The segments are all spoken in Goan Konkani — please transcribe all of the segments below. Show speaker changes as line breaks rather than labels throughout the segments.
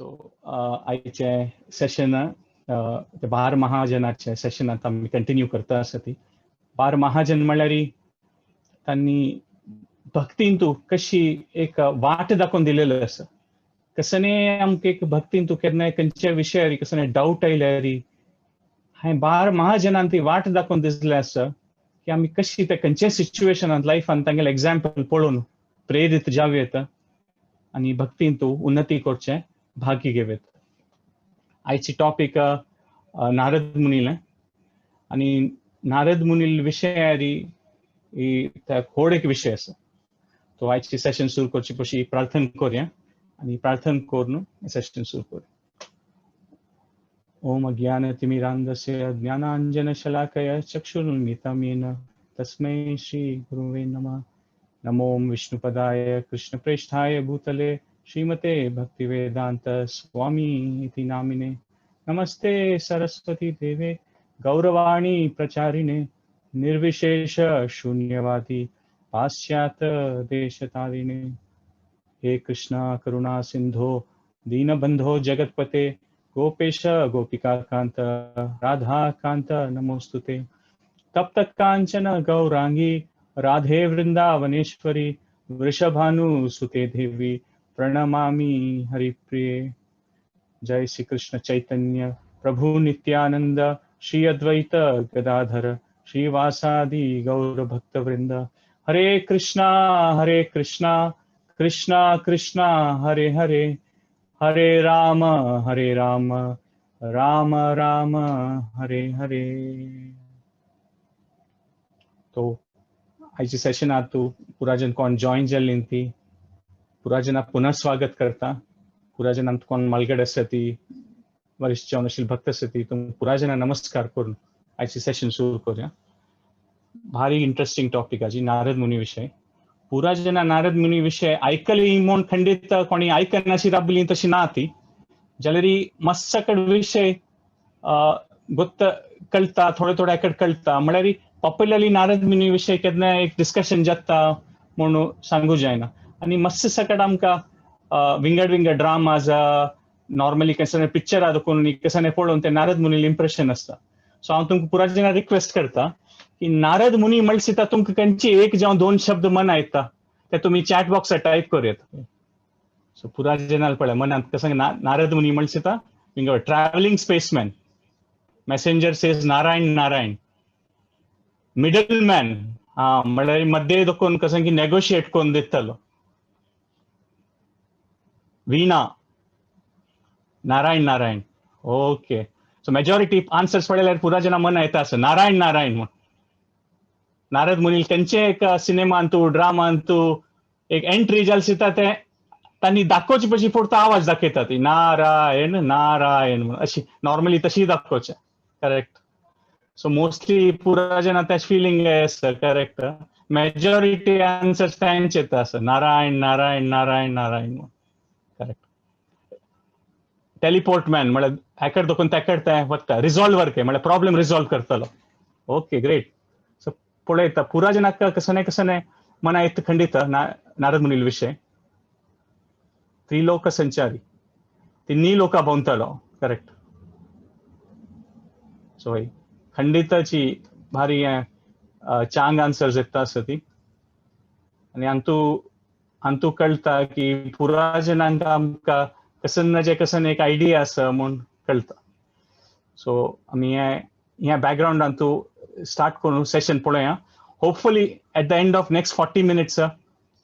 सो आयचे सेशन बार महाजनाचे सेशन आतां आमी कंटिन्यू करता आसा. ती बार महाजन म्हणल्यार तांणी भक्तीन तूं कशी एक वाट दाखोवन दिलेली आसा. कसने आमकां एक भक्तीन तूं केन्नाय खंयच्या विशयार कसने डावट आयल्यार हांवें बार महाजनान ती वाट दाखोवन दिसलें आसा की आमी कशी ते खंयच्या सिच्युएशनांत लायफान तांगेलें एग्जाम्पल पळोवन प्रेरीत जावं येता आनी भक्तीन तूं उन्नती करचें भाग्य घेवं येता. आयची टॉपीक नारद मुनीलें आनी नारद मुनील विशयारी ही व्हड एक विशय आसा. तो आयची सेशन सुरू करची पशी प्रार्थना करूया आनी प्रार्थना करून सेशन सुरू करूया. ओम अज्ञानतिमिरान्धस्य ज्ञानाञ्जनशलाकया चक्षुरुन्मीलितं येन तस्मै श्री गुरुवे नमः. नमो विष्णुपदाय कृष्णप्रेष्ठाय भूतले श्रीमते भक्तिवेदांत स्वामी इति नामिने. नमस्ते सरस्वती देवे गौरवाणी प्रचारिणे निर्विशेष शून्यवादी पाश्चात्य देशतारिणे. हे कृष्णा करुणा सिंधो दीनबंधो जगतपते गोपेश गोपिकाकांत राधाकांत नमोस्तुते. तप्त कांचन गौरांगी राधे वृंदावनेश्वरी वृषभानु सुते देवी प्रणमामि हरिप्रिये. जय श्री कृष्ण चैतन्य प्रभु नित्यानंद श्री अद्वैत गदाधर श्रीवासादि गौर भक्त वृंद. हरे कृष्णा हरे कृष्णा कृष्णा कृष्णा हरे हरे, हरे राम हरे राम राम राम हरे हरे. तो आयच्या सेशनात तूं पुराजन कोण जॉईन जाल्ली ती पुराजना पुनः स्वागत करता. पुराजनांत कोण मालगड आसा ती वरिष्ठ जावन आशिल्ले भक्त आसा ती तुमकां पुराजना नमस्कार करून आयची सेशन सुरू करूया. भारी इंटरेस्टिंग टॉपिक आजी नारद मुनी विशय. पुराजना नारद मुनी विशय आयकली म्हूण खंडीत कोणी आयकनाशी राबली तशी ना ती, जाल्यार मस्त विशय गोत्त कळटा, थोडे थोडे कड कळटा. म्हळ्यार पॉप्युलरली नारद मुनी विशय केन्ना एक डिस्कशन जाता म्हणून सांगू जायना. आनी मस्त सकट आमकां विंगड विंगड ड्रामाज, नॉर्मली कसं पिक्चर दाखोवन कसं पळोवन ते नारद मुनी इम्प्रेशन आसता. सो हांव तुमकां पुरा जना रिक्वेस्ट करता की नारद मुनी म्हणसीता तुमकां खंयची एक जावं दोन शब्द मना येता ते तुमी चॅट बॉक्सार टायप करूं. सो पुरा जनाल पळय मनांत कसं नारद मुनी म्हणसीता विंगड travelling spaceman, messenger says Narayan Narayan, middle man, हा म्हळ्यार मध्य दाखोवन कसं की नेगोशिएट करून दितलो. Veena, Narayan Narayan. Okay, so majority answers पळयल्यार पुरा जना मना येता आसा नारायण नारायण म्हूण. नारद मुनी खंयचे एक सिनेमांतू ड्रामांतू एक एंट्री जाल दिता ते तांणी दाखोवचे पशी फक्त आवाज दाखयता ती नारायण नारायण म्हणून, अशी नॉर्मली तशी दाखोवचे. करेक्ट. सो मोस्टली पुरा जना तेच फिलिंग आसता. करेक्ट. मेजॉरिटी आन्सर्स तांचे येता आसा नारायण नारायण नारायण नारायण म्हणून. करेक्ट. टेलिपोर्ट मॅन म्हळ्यार हेकड दाखोवन तेकड तें वता. रिजॉल्वर के म्हळ्यार प्रॉब्लेम रिजॉल्व करतलो. Okay, great. सो पळयता पुरा जनाक कसं नाही कसं नाही मना येत खंडित नारद मुनील विशय. त्रिलोक संचारी, तिन्ही लोका भोंवतलो. करेक्ट. सो हय खंडिताची भारी चांग आन्सर्स येता आसा ती. आनी अंतू अंतू कळटा की पुरा जनांक आमकां कसं जे कसं एक आयडिया आसा म्हूण कळटा. सो आमी हे ह्या बॅकग्रावंडान तूं स्टार्ट करून सेशन पळोवया. Hopefully at the end of next 40 minutes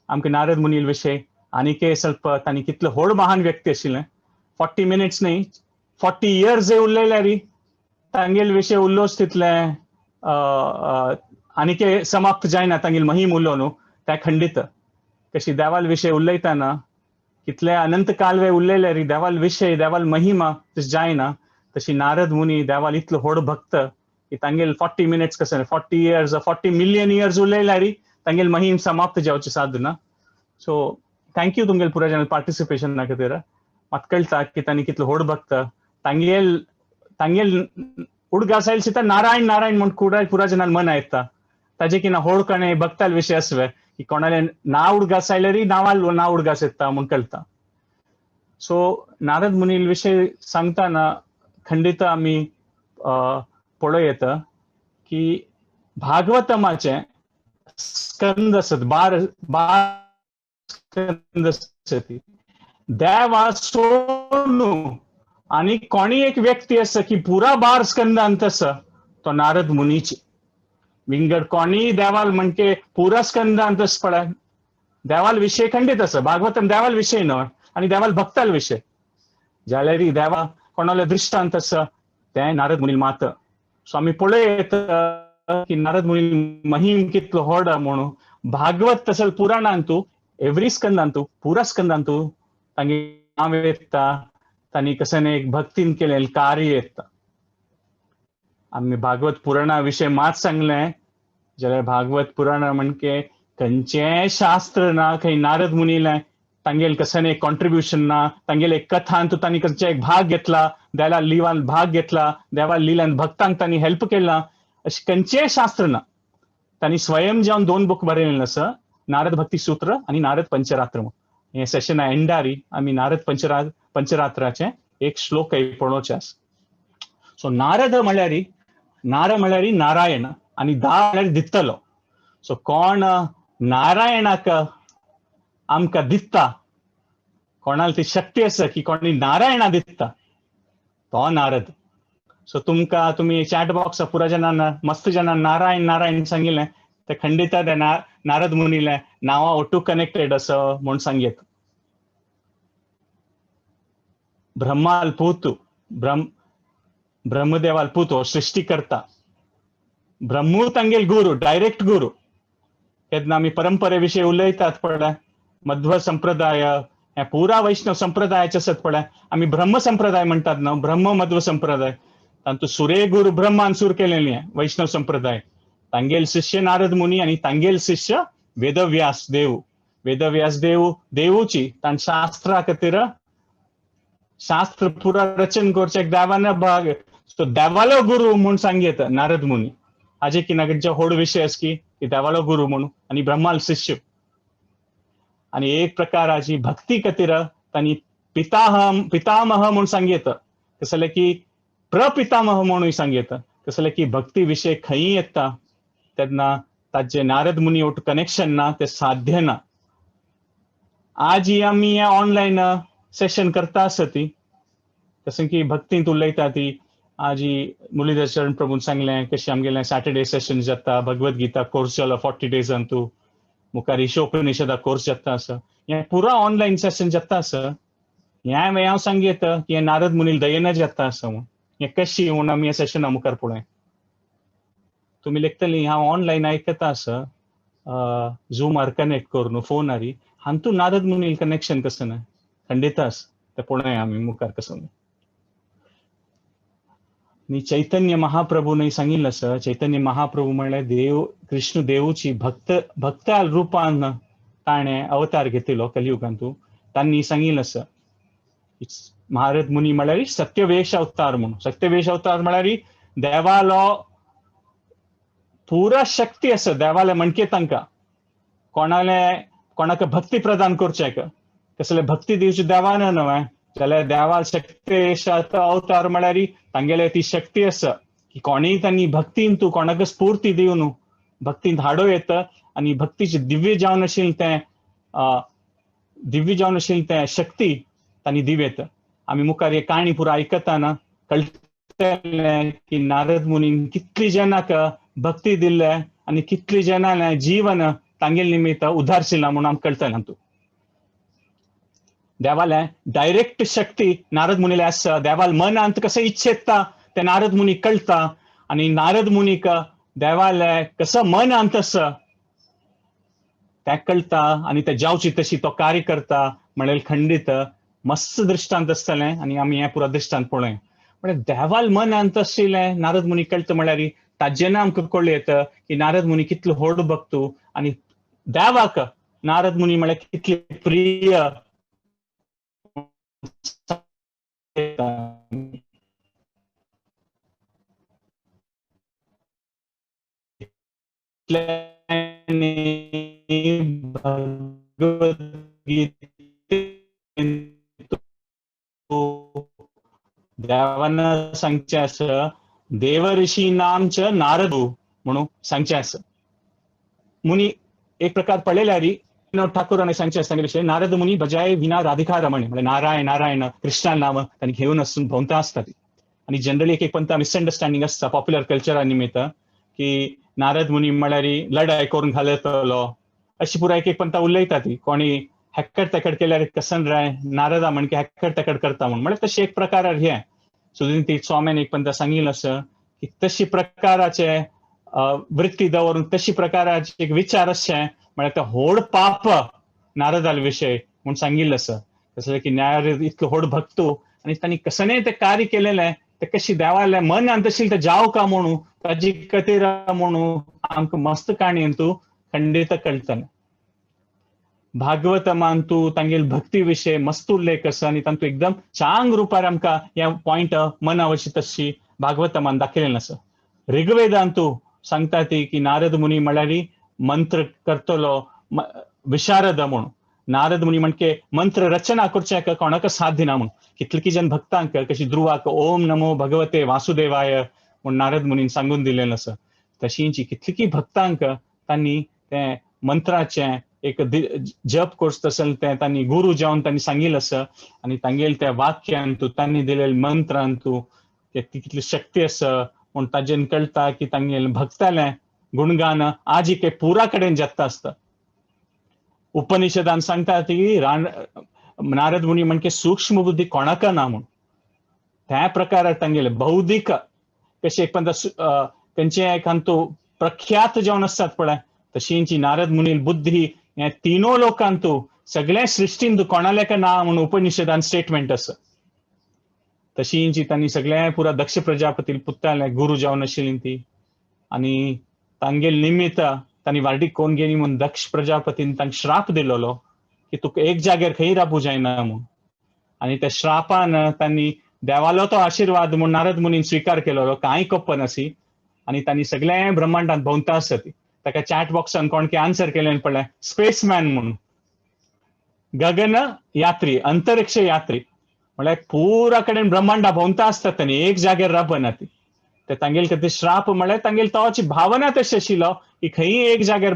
आमकां नारद मुनील विशय आनीक ಸ್ವಲ್ಪ तांणी कितलो व्हड महान व्यक्ती आशिल्ले. 40 मिनिट्स न्ही, 40 इयर्स जे उरलेले तांगेल विशय उरलोच तितले आनीक समाप्त जायना तांगेल महिम उरलो न्हू त्या खंडीत. कशी देवाल विशय उलयतना कितले अनंत कालवे उरलेले री देवाल विशय देवाल महिमा तशें जायना, तशी नारद मुनी देवाल इतलो व्हड भक्त की तांगेल 40 मिनिट्स कसं 40 इयर्स, 40 मिलियन इयर्स उरलेले री तांगेल महिम समाप्त जावचे साध्य ना. सो thank you तुमगेल पुरा जन पार्टिसिपेशन खातीर. म्हाका कळटा की तांणी कितलो व्हड भक्त तांगेल तांगेल उडगास आयल सुद्दां नारायण नारायण म्हूण कुडा पुरा जनान मन येता. ताजे की ना व्हड कोणे भक्ताल विशय आसवे की कोणाले नाव उडगास आयल्यार नांवाल नाव उडगास येता म्हूण कळटा. सो नारद मुनी विशय सांगताना खंडित आमी पळोवं येता की भागवतमाचे स्कंद आसत, 12 स्कंद आसत. देवा सोडू आनी कोणी एक व्यक्ती आसा की पुरा 12 स्कंदांत आसा तो नारद मुनीची. विंगड कोणी देवाल म्हणके पुरा स्कंदांत आसा पळय, देवाल विशय खंडीत आसा. भागवतम देवाल विशय न्हय आनी देवाल भक्ताल विशय. जाल्यार देवा कोणाले दृश्टांत आसा तें नारद मुनी मात. सो आमी पळयत की नारद मुनी महिम कितलो व्हड म्हणून. भागवत तसले पुराणांतू एवरी स्कंदांतू पुरा स्कंदांतू तांगे नांव येता, तांणी कशें एक भक्तीन केलें कार्य येता. आमी भागवत पुराणा विशय मात सांगलें जाल्यार भागवत पुराणा म्हणके खंयचें शास्त्र ना खंय नारद मुनीलें तांगेल कशें एक कॉन्ट्रिब्युशन ना, तांगेले एक कथांत तांणी खंयचे एक भाग घेतला, देवा लिवान भाग घेतला, देवा लिलान भक्तांक तांणी हेल्प केला, अशें खंयचेंय शास्त्र ना. तांणी स्वयं जावन 2 बूक बरयलें आसा, नारद भक्ती सूत्र आनी नारद पंचरात्र. हे सेशना एंडारी आमी नारद पंचरात्राचें एक श्लोक पळोवचें आसा. सो नारद म्हळ्यार, नार म्हळ्यार नारायण आनी दा म्हळ्यार दितलो. सो कोण नारायणाक आमकां दिता, कोणाक ती शक्ती आसा की कोणी नारायणा दिता तो नारद. सो तुमकां तुमी चॅट बॉक्स पुरा जाणां मस्त जाणां नारायण नारायण सांगिल्लें ते खंडित नारद मुनीलें नांवां ओटू कनेक्टेड आसा म्हूण सांगयत. ब्रह्माल पूत, ब्रह्मदेवाल पूत हो सृष्टी करता. ब्रह्मू तांगेल गुरू, डायरेक्ट गुरू. केन्ना आमी परंपरे विशय उलयतात पळय, मध्व संप्रदाय हे पुरा वैष्णव संप्रदायाचे आसत पळय, आमी ब्रह्म संप्रदाय म्हणटात न्हू, ब्रह्म मध्व संप्रदाय. तांतू सुरे गुरू ब्रह्मान सूर केलेली वैष्णव संप्रदाय. तांगेल शिष्य नारद मुनी आनी तांगेल शिष्य वेदव्यास देव. वेदव्यास देव देवूची ताण शास्त्रा खातीर शास्त्र पुरा रचन करचें देवान भाग. सो देवालो गुरू म्हूण सांगयत नारद मुनी. हाजे की नागडचे व्हड विशय आसा की देवालो गुरू म्हणून आनी ब्रह्माल शिष्य. आनी एक प्रकाराची भक्ती खातीर तांणी पितामह म्हूण सांगयत, कसले की प्रपितामह म्हणून सांगयत, कसले की भक्ती विशय खंय येता तेन्ना ताजे नारद मुनी ओट कनेक्शन ना, ते साध्य ना. आज आमी हे ऑनलायन सेशन करता आसती तशें की भक्तींत उलयता ती. आज मुरलीधर शरण प्रभून सांगलें कशें आमगेलें सॅटर्डे सेशन जाता, भगवत गीता कोर्स जालो 40 डेजान, तूं मुखार ईशोपनिषदा कोर्स जाता आसा, हें पुरा ऑनलायन सेशन जाता आसा. हें हांव सांगयत की हें नारद मुनील दयेन जाता आसा म्हूण. हें कशी म्हूण आमी ह्या सेशना मुखार पळोवया. तुमी लेखतली हांव ऑनलायन आयकता आसा, झूमार कनेक्ट करून फोनार, हातूंत नारद मुनील कनेक्शन कसं ना, खंडित आसा तें पळोवया आमी मुखार कसं. आनी चैतन्य महाप्रभून सांगिल्लें आसा, चैतन्य महाप्रभू म्हणल्यार देव, कृष्ण देवूची भक्त भक्ता रुपान ताणें अवतार घेतिल्लो कलियुगांतू. तांणी सांगिल्लें आसा नारद मुनी म्हळ्यार सत्यवेश अवतार म्हणून. सत्यवेश अवतार म्हळ्यार देवालो पुरा शक्ती आसा, देवाले म्हणके तांकां कोणाले कोणाक भक्ती प्रदान करचें, कसले भक्ती दिवची देवान न्हय जाल्यार देवा शक्ती अवतार म्हळ्यार तांगेले ती शक्ती आसा की कोणीय तांणी भक्तीन तूं कोणाक स्फूर्ती दिवन भक्तीन हाडो येता आनी भक्तीची दिव्य जावन आशिल्लें तें दिव्य जावन आशिल्लें तें शक्ती तांणी दिव येता. आमी मुखार हे काणी पुरा आयकतना कळटलें की नारद मुनीन कितली जनाक भक्ती दिल्ले आनी कितली जनांलें जीवन तांगेले निमित्त उदारशिल्लां म्हणून आमकां कळटलें. तूं देवाले डायरेक्ट शक्ती नारद मुनीले आसा, देवाल मनांत कसं इच्छेता ते नारद मुनी कळटा आनी नारद मुनीक देवाले कसं मनांत आसा तें कळटा आनी ते जावची तशी तो कार्य करता म्हणल्यार खंडीत मस्त दृश्टांत आसतलें. आनी आमी हें पुरा दृश्टांत पळोवया. म्हळ्यार देवाल मनांत आशिल्लें नारद मुनी कळटा म्हळ्यार ताजें आमकां कळूं येता की नारद मुनी कितलो व्हड भक्तू आनी देवाक नारद मुनी म्हळ्यार कितली प्रिय. भगवद्गीतेंत देवान सांगचें आसा देवऋषी नामच नारदू म्हणून सांगचें आसा. मुनी एक प्रकार पळयल्यार ठाकूरान सांगचें आसता विशय नारद मुनी बजाय विना राधिका रमण, म्हणजे नारायण नारायण कृष्णा नाम तांणी घेवन आसून भोंवता आसता ती. आनी जनरली एक एक पंता मिसअंडरस्टँडींग आसता पॉप्युलर कल्चरा निमित्त की नारद मुनी म्हळ्यार लढाय करून घालतलो अशी पुराय एक एक पंता उलयता ती. कोणी हॅकड तेकड केल्यार कसन राय नारदा म्हण की हॅकड तेकड करता म्हूण, म्हळ्यार तशी एक प्रकार हें सुदीन ती स्वाम्यान एक पंता सांगिल्लें आसा की तशी प्रकाराचे वृत्ती दवरून तशी प्रकाराचे एक विचार अशें म्हळ्यार ते व्हड पाप नारदाल विशय म्हूण सांगिल्लें आसा. तशें की नारद इतलो व्हड भक्तू आनी तांणी कसनेय तें कार्य केलेलें तें कशी देवालें मनान तशी तें जावं का म्हणू ताजी कतेर म्हणू आमकां मस्त काणयेन तूं खंडीत कळटलें. भागवतमान तूं तांगेल भक्ती विशय मस्त उल्लेख आसा आनी तांतू एकदम चांग रुपार आमकां हे पॉयंट मनावशी तशी भागवतमान दाखयलेलें आसा. ऋग्वेदान तूं सांगता ती की नारद मुनी म्हळ्यार मंत्र करतलो विशारद म्हूण. नारद मुनी म्हणके मंत्र रचना करच्याक कोणाक साध्य ना म्हूण. कितले जन भक्तांक कशी ध्रुवाक ओम नमो भगवते वासुदेवाय म्हूण नारद मुनीन सांगून दिलेलें आसा. तशींची कितलीकी भक्तांक तांणी तें मंत्राचें एक जप कोर्स तशें तें तांणी गुरू जावन तांणी सांगिल्लें आसा. आनी तांगेले त्या वाक्यान तूं तांणी दिलेले मंत्रान तूं कितली शक्ती आसा म्हूण ताजेन कळटा की तांगेले भक्तालें गुणगान आजी के पुरा कडेन जाता आसता. उपनिषदान सांगता ती नारद मुनी म्हणके सूक्ष्म बुद्धी कोणाक ना म्हूण. त्या प्रकारात तांगेले बौद्धिक कशें एक पंदा तेंचे एक हांतू प्रख्यात जावन आसतात पळय तशींची नारद मुनी बुद्धी हे तिनो लोकांतू सगळ्या सृश्टींत कोणालेक ना म्हूण उपनिषदान स्टेटमेंट आसा. तशींची तांणी सगळ्या पुरा दक्ष प्रजापती पुत्ताले गुरू जावन आशिल्ली ती. आनी तांगेल निमित्त तांणी वार्डीक कोण गेली म्हूण दक्ष प्रजापतीन तांकां श्राप दिलोलो की तुका एक जाग्यार खंय राबू जायना म्हूण. आनी त्या श्रापान तांणी देवालो तो आशिर्वाद म्हूण नारद मुनीन स्विकार केलोलो कांय कोप्प नासी. आनी तांणी सगळ्या ब्रह्मांडांत भोंवता आसत. ताका चॅट बॉक्सान कोण की आन्सर केलें पळय स्पेसमॅन म्हूण, गगन यात्री, अंतरिक्ष यात्री, म्हळ्यार पुरा कडेन ब्रह्मांडा भोंवता आसतात तांणी एक जाग्यार राबना ती. ते तांगेले खातीर श्राप म्हळ्यार तांगेली तोची भावना तशी आशिल्लो की खंय एक जाग्यार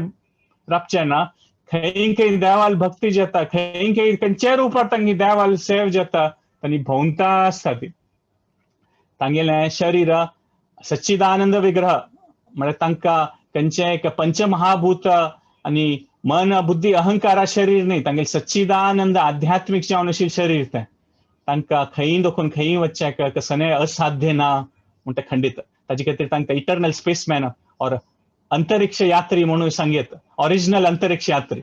राबचें ना, खंय खंय देवाल भक्ती जाता, खंय खंय खंयच्या रुपार तांगे देवाल सेव जाता, तांणी भोंवता आसता ती. तांगेलें शरीर सच्चिदानंद विग्रह म्हळ्यार तांकां खंयचें एक पंचमहाभूत आनी मन बुद्धी अहंकारा शरीर न्ही, तांगेलें सच्चिदानंद आध्यात्मीक जावन आशिल्लें शरीर तें. तांकां खंय दखून खंय वचचें कसलें असाध्य ना म्हूण तें खंडीत. ताजे खातीर तांकां इटर्नल स्पेसमॅन ऑर अंतरिक्ष यात्री म्हणून सांगयत, ओरिजिनल अंतरिक्ष यात्री.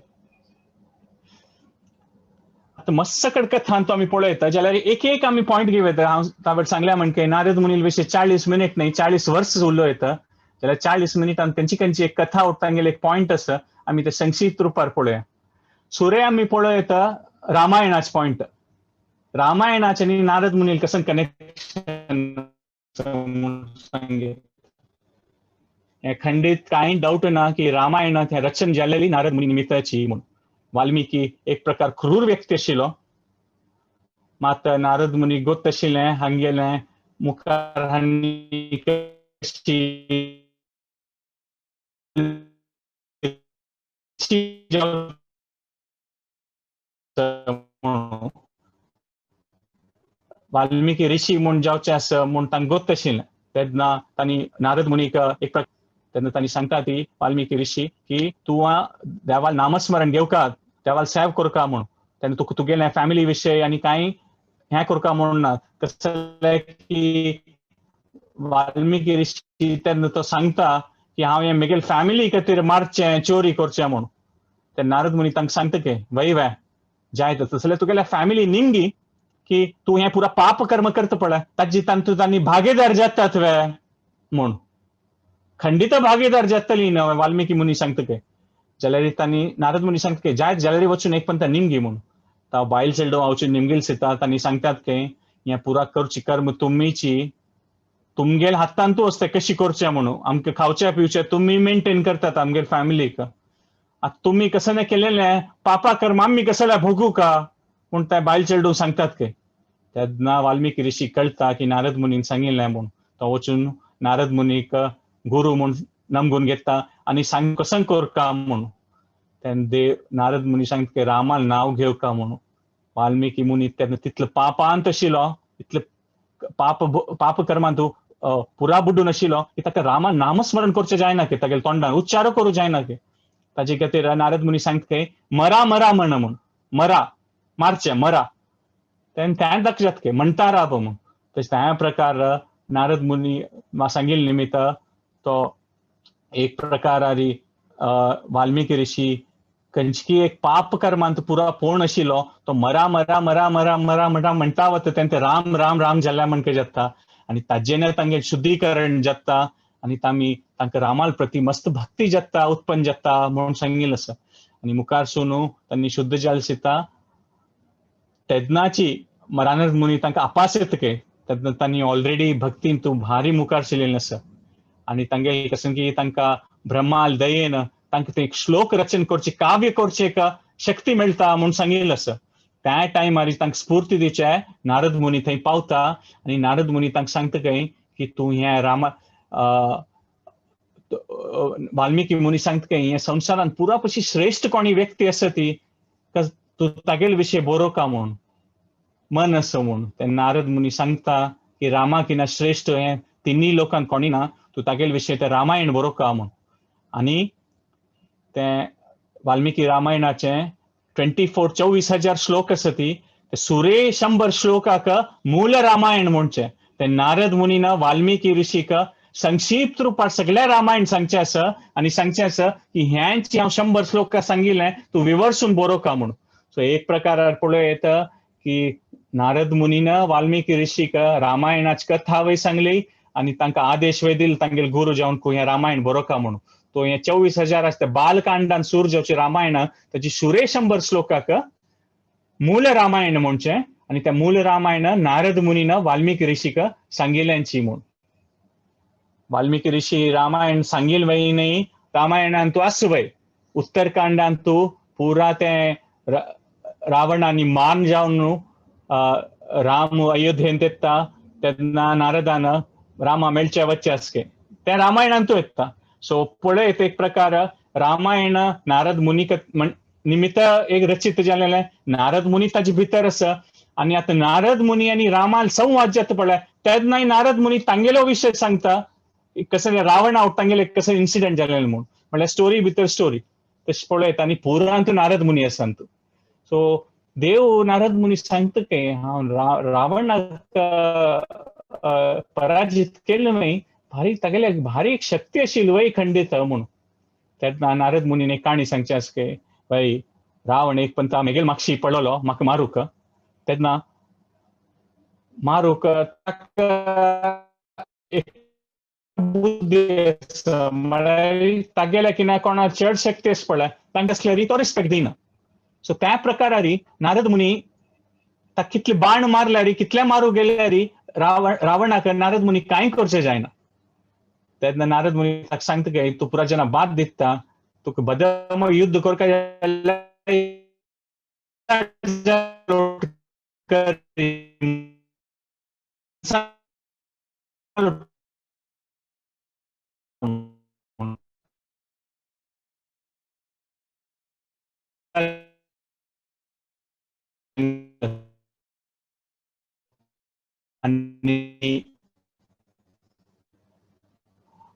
आतां मस्त कड कथांत आमी पळयता जाल्यार एक एक आमी पॉयंट घेवं. हांव तावें सांगल्या म्हणके नारद मुनील विशीं 40 मिनीट न्ही 40 वर्स उलयता जाल्यार 40 मिनिटान खंयची खंयची एक कथा उरता तांगेली एक पॉयंट आसा आमी ते संक्षिप्त रुपार पळोवया. सुरे आमी पळयता रामायणाचे पॉयंट. रामायणाचे आनी नारद मुनील कसं कनेक्शन सांगे हे खंडीत कांय डावट ना की रामायणात हें रचन जालेली नारद मुनी निमित्ताची म्हूण. वाल्मिकी एक प्रकार क्रूर व्यक्ती आशिल्लो, मात नारद मुनी गोत आशिल्लें हांगेलें मुखार हांणी कशी वाल्मिकी ऋषी म्हूण जावचें आसा म्हूण तांकां गोत आशिल्लें. तेन्ना तांणी नारद मुनीक एक तेन्ना तांणी सांगता ती वाल्मिकी ऋषी की तूं देवाल नामस्मरण घेवका, देवाल सेव करका म्हूण. तेन्ना तुका तुगेलें फॅमिली विशय आनी कांय हें करका म्हूण ना. कसलें की वाल्मिकी ऋषी तेन्ना तो सांगता की हांव हें म्हगेले फॅमिली खातीर मारचें चोरी करचें म्हूण. ते नारद मुनी तांकां सांगता की वय वे जाय तसलें तुगेल्या फॅमिली निमगी की तूं हें पुरा पाप कर्म करता पळय ताजी तांतूं तांणी भागीदार जातात वे म्हूण. खंडीत भागीदार जातली न्हय वाल्मिकी मुनी सांगता की. जाल्यार तांणी नारद मुनी सांगता की जायत जाल्यार वचून एक पंता निमगी म्हूण. तो बायल चेडूं वचून निमगील सीता तांणी सांगतात की हें पुरा करची कर्म तुमीची तुमगेल हातांतू आसता कशी करचें म्हणून. आमकां खावचें पिवचें तुमी मेंटेन करतात आमगेल फॅमिलीक. आतां तुमी कसलें केलेलें पापा कर्म आमी कसलें भोगू का म्हूण ते बायल चेडूं सांगतात की. तेन्ना वाल्मिकी ऋषी कळटा की नारद मुनीन सांगिल्लें म्हूण. तो वचून नारद मुनीक गुरू म्हूण नमगून घेता आनी सांग कसं करका म्हूण. तेन्ना देव नारद मुनी सांगता की रामान नांव घेवका म्हणून. वाल्मिकी मुनी तेन्ना तितलो पापांत आशिल्लो, इतले पाप पाप कर्मान तूं पुरा बुडून आशिल्लो की ताका रामान नामस्मरण करचें जायना की तागेल्या तोंडान उच्चार करूं जायना की. ताजे खातीर नारद मुनी सांगता की मरा मरा म्हण म्हूण, मरा मारचें मरा, तेन्ना तें ताका जाता की म्हणटा राव म्हूण. तशें त्या प्रकार नारद मुनी सांगिल्ले निमित्त तो एक प्रकारारी वाल्मिकी ऋषी खंयची एक पाप कर्मांत पुरा पूर्ण आशिल्लो तो मरा मरा मरा मरा मरा मरा म्हणटा वता तेन्ना राम राम राम जाल्या म्हणके जाता आनी ताजें तांगें शुद्धीकरण जाता आनी तामी तांकां रामाल प्रती मस्त भक्ती जाता उत्पन्न जाता म्हणून सांगिल्लें आसा. आनी मुखार सून तांणी शुद्ध जाल सीता तेन्नाची नारद मुनी तांकां अपास येता के तेन्ना तांणी ऑलरेडी भक्तीन तूं भारी मुखार शिल्लें आसा. आनी तांगे कसं की तांकां ब्रह्माल दयेन तांकां ते एक श्लोक रचन करचें काव्य करचें एक शक्ती मेळटा म्हूण सांगिल्लें आसा. त्या टायमार तांकां स्फूर्ती दिवचे नारद मुनी थंय पावता आनी नारद मुनी तांकां सांगता खंय की तूं हें रामा वाल्मिकी मुनी सांगता खंय हें संवसारांत पुरा पशी श्रेश्ठ कोणी व्यक्ती आसा ती तूं तागेले विशय बरोवका म्हूण मन आसा म्हूण. तेन्ना नारद मुनी सांगता की रामा किना श्रेश्ठ हें तिन्ही लोकांक कोणी ना, तूं तागेले विशय तें रामायण बरोवका म्हूण. आनी तें वाल्मिकी रामायणाचें 24,000 श्लोक आसा ती सुरे 100 श्लोकाक मूल रामायण म्हणचें. ते नारद मुनीन वाल्मिकी ऋषीक संक्षिप्त रुपार सगळें रामायण सांगचें आसा आनी सांगचें आसा की हेंच हांव 100 श्लोक सांगिल्लें तूं विवर्सून बरोवका म्हूण. सो एक प्रकारार पळोवं येता की नारद मुनीन वाल्मिकी ऋषीक रामायणाची कथा वय सांगली आनी तांकां आदेश वय दिल तांगेले गुरू जावन हें रामायण बरोवका म्हूण. तो हें 24,000 आसता बालकांडान सूर जावचें रामायण ताची सुरे 100 श्लोकाक मूल रामायण म्हणचें आनी त्या मूल रामायण नारद मुनीन वाल्मिकी ऋषीक सांगिल्ल्यांची म्हूण. वाल्मिकी ऋषी रामायण सांगील वय न्ही, रामायणान तूं आस वय उत्तरकांडान तूं पुरा तें रावणानी मान जावन राम अयोध्येंत येता तेन्ना नारदान रामा मेळचे वच्चे आसके तें रामायणांतू येता. सो पळयत एक प्रकार रामायण नारद मुनी निमित्त एक रचित जालेलें नारद मुनी ताजे भितर आसा आनी आतां नारद मुनी आनी रामाल संवाद जाता पळय तेन्नाय नारद मुनी तांगेलो विशय सांगता कसं रावण आवट तांगेले कसं इन्सिडंट जालेलें म्हूण, म्हणल्यार स्टोरी भितर स्टोरी तशें पळयत आनी पुरांत नारद मुनी आसा. सो देव नारद मुनी सांगता की हांव रावणाक पराजित केलें न्हय, भारी तागेले भारी एक शक्ती आशिल्ली वय खंडीत म्हूण. तेन्ना नारद मुनीन एक काणी सांगची आसा की बाई रावण एक पंता मेगेल मागशी पडलो म्हाका मारूक, तेन्ना मारूक ताका एक बुद्धी आसा म्हळ्यार तागेल्या कितें कोणाक चड शक्ती आसा पळय तांकां आसल्यार तो रिस्पेक्ट दिना. सो त्या प्रकारारी नारद मुनी ताका कितले बाण मारल्यार कितले मारूंक गेल्यार रावणाक नारद मुनी कांय करचें जायना. तेन्ना नारद मुनी ताका सांगता की तूं पुरा जेन्ना बाद दिता तुका बदम युद्ध करका जाल्यार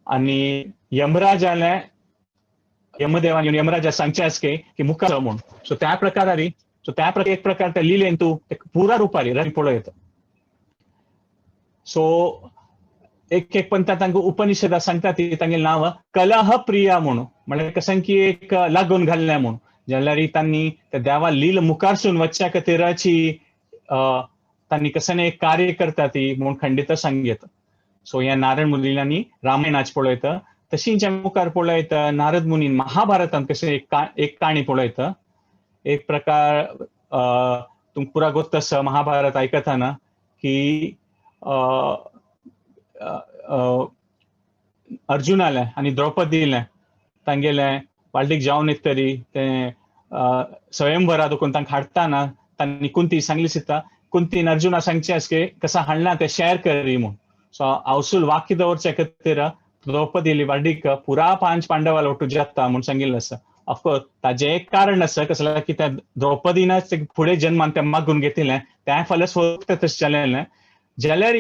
आनी यमराजाले यमदेवान येवन यमराजा सांगचें आसा की मुखार म्हूण. सो त्या प्रकारारी सो त्या प्रकार एक प्रकार त्या लिलेन तूं पुरा रुपारी रंग पळयता. सो एक एक पंथा तांकां उपनिषदा सांगता ती तांगेलें नांव कलह प्रिया म्हणून, म्हणल्यार कसं की एक लागून घाल्लें म्हूण जाल्यार तांणी त्या देवा लील मुखारसून वचच्या खातीराची तांणी कसं एक कार्य करता ती म्हूण खंडीत सांगता. सो ह्या नारद मुनींनी रामायणाच पळयता तशींच मुखार पळयता नारद मुनीन महाभारतांत कशें एक काणी पळयता. एक प्रकार तुमकां पुरा गोत्त आसा महाभारत आयकतना की अर्जुनालें आनी द्रौपदीलें तांगेलें वाल्डीक जावन येत तरी तें स्वयंवरा देखून तांकां हाडटाना तांणी कुंती सांगली सीता कुंतीन अर्जुना सांगचें आसा की कसा हाडना तें शेअर करी म्हूण. सो आवसूल वाक्य दवरचे खातीर द्रौपदीली वाडीक पुरा पांच पांडवाला ಒಟ್ಟು जाता म्हूण सांगिल्लें आसा. ऑफकोर्स ताजें एक कारण आसा कसलें की त्या द्रौपदीनच फुडें जन्मान तें मागून घेतिल्लें, त्या फाल्यां तें तशें जालें जाल्यार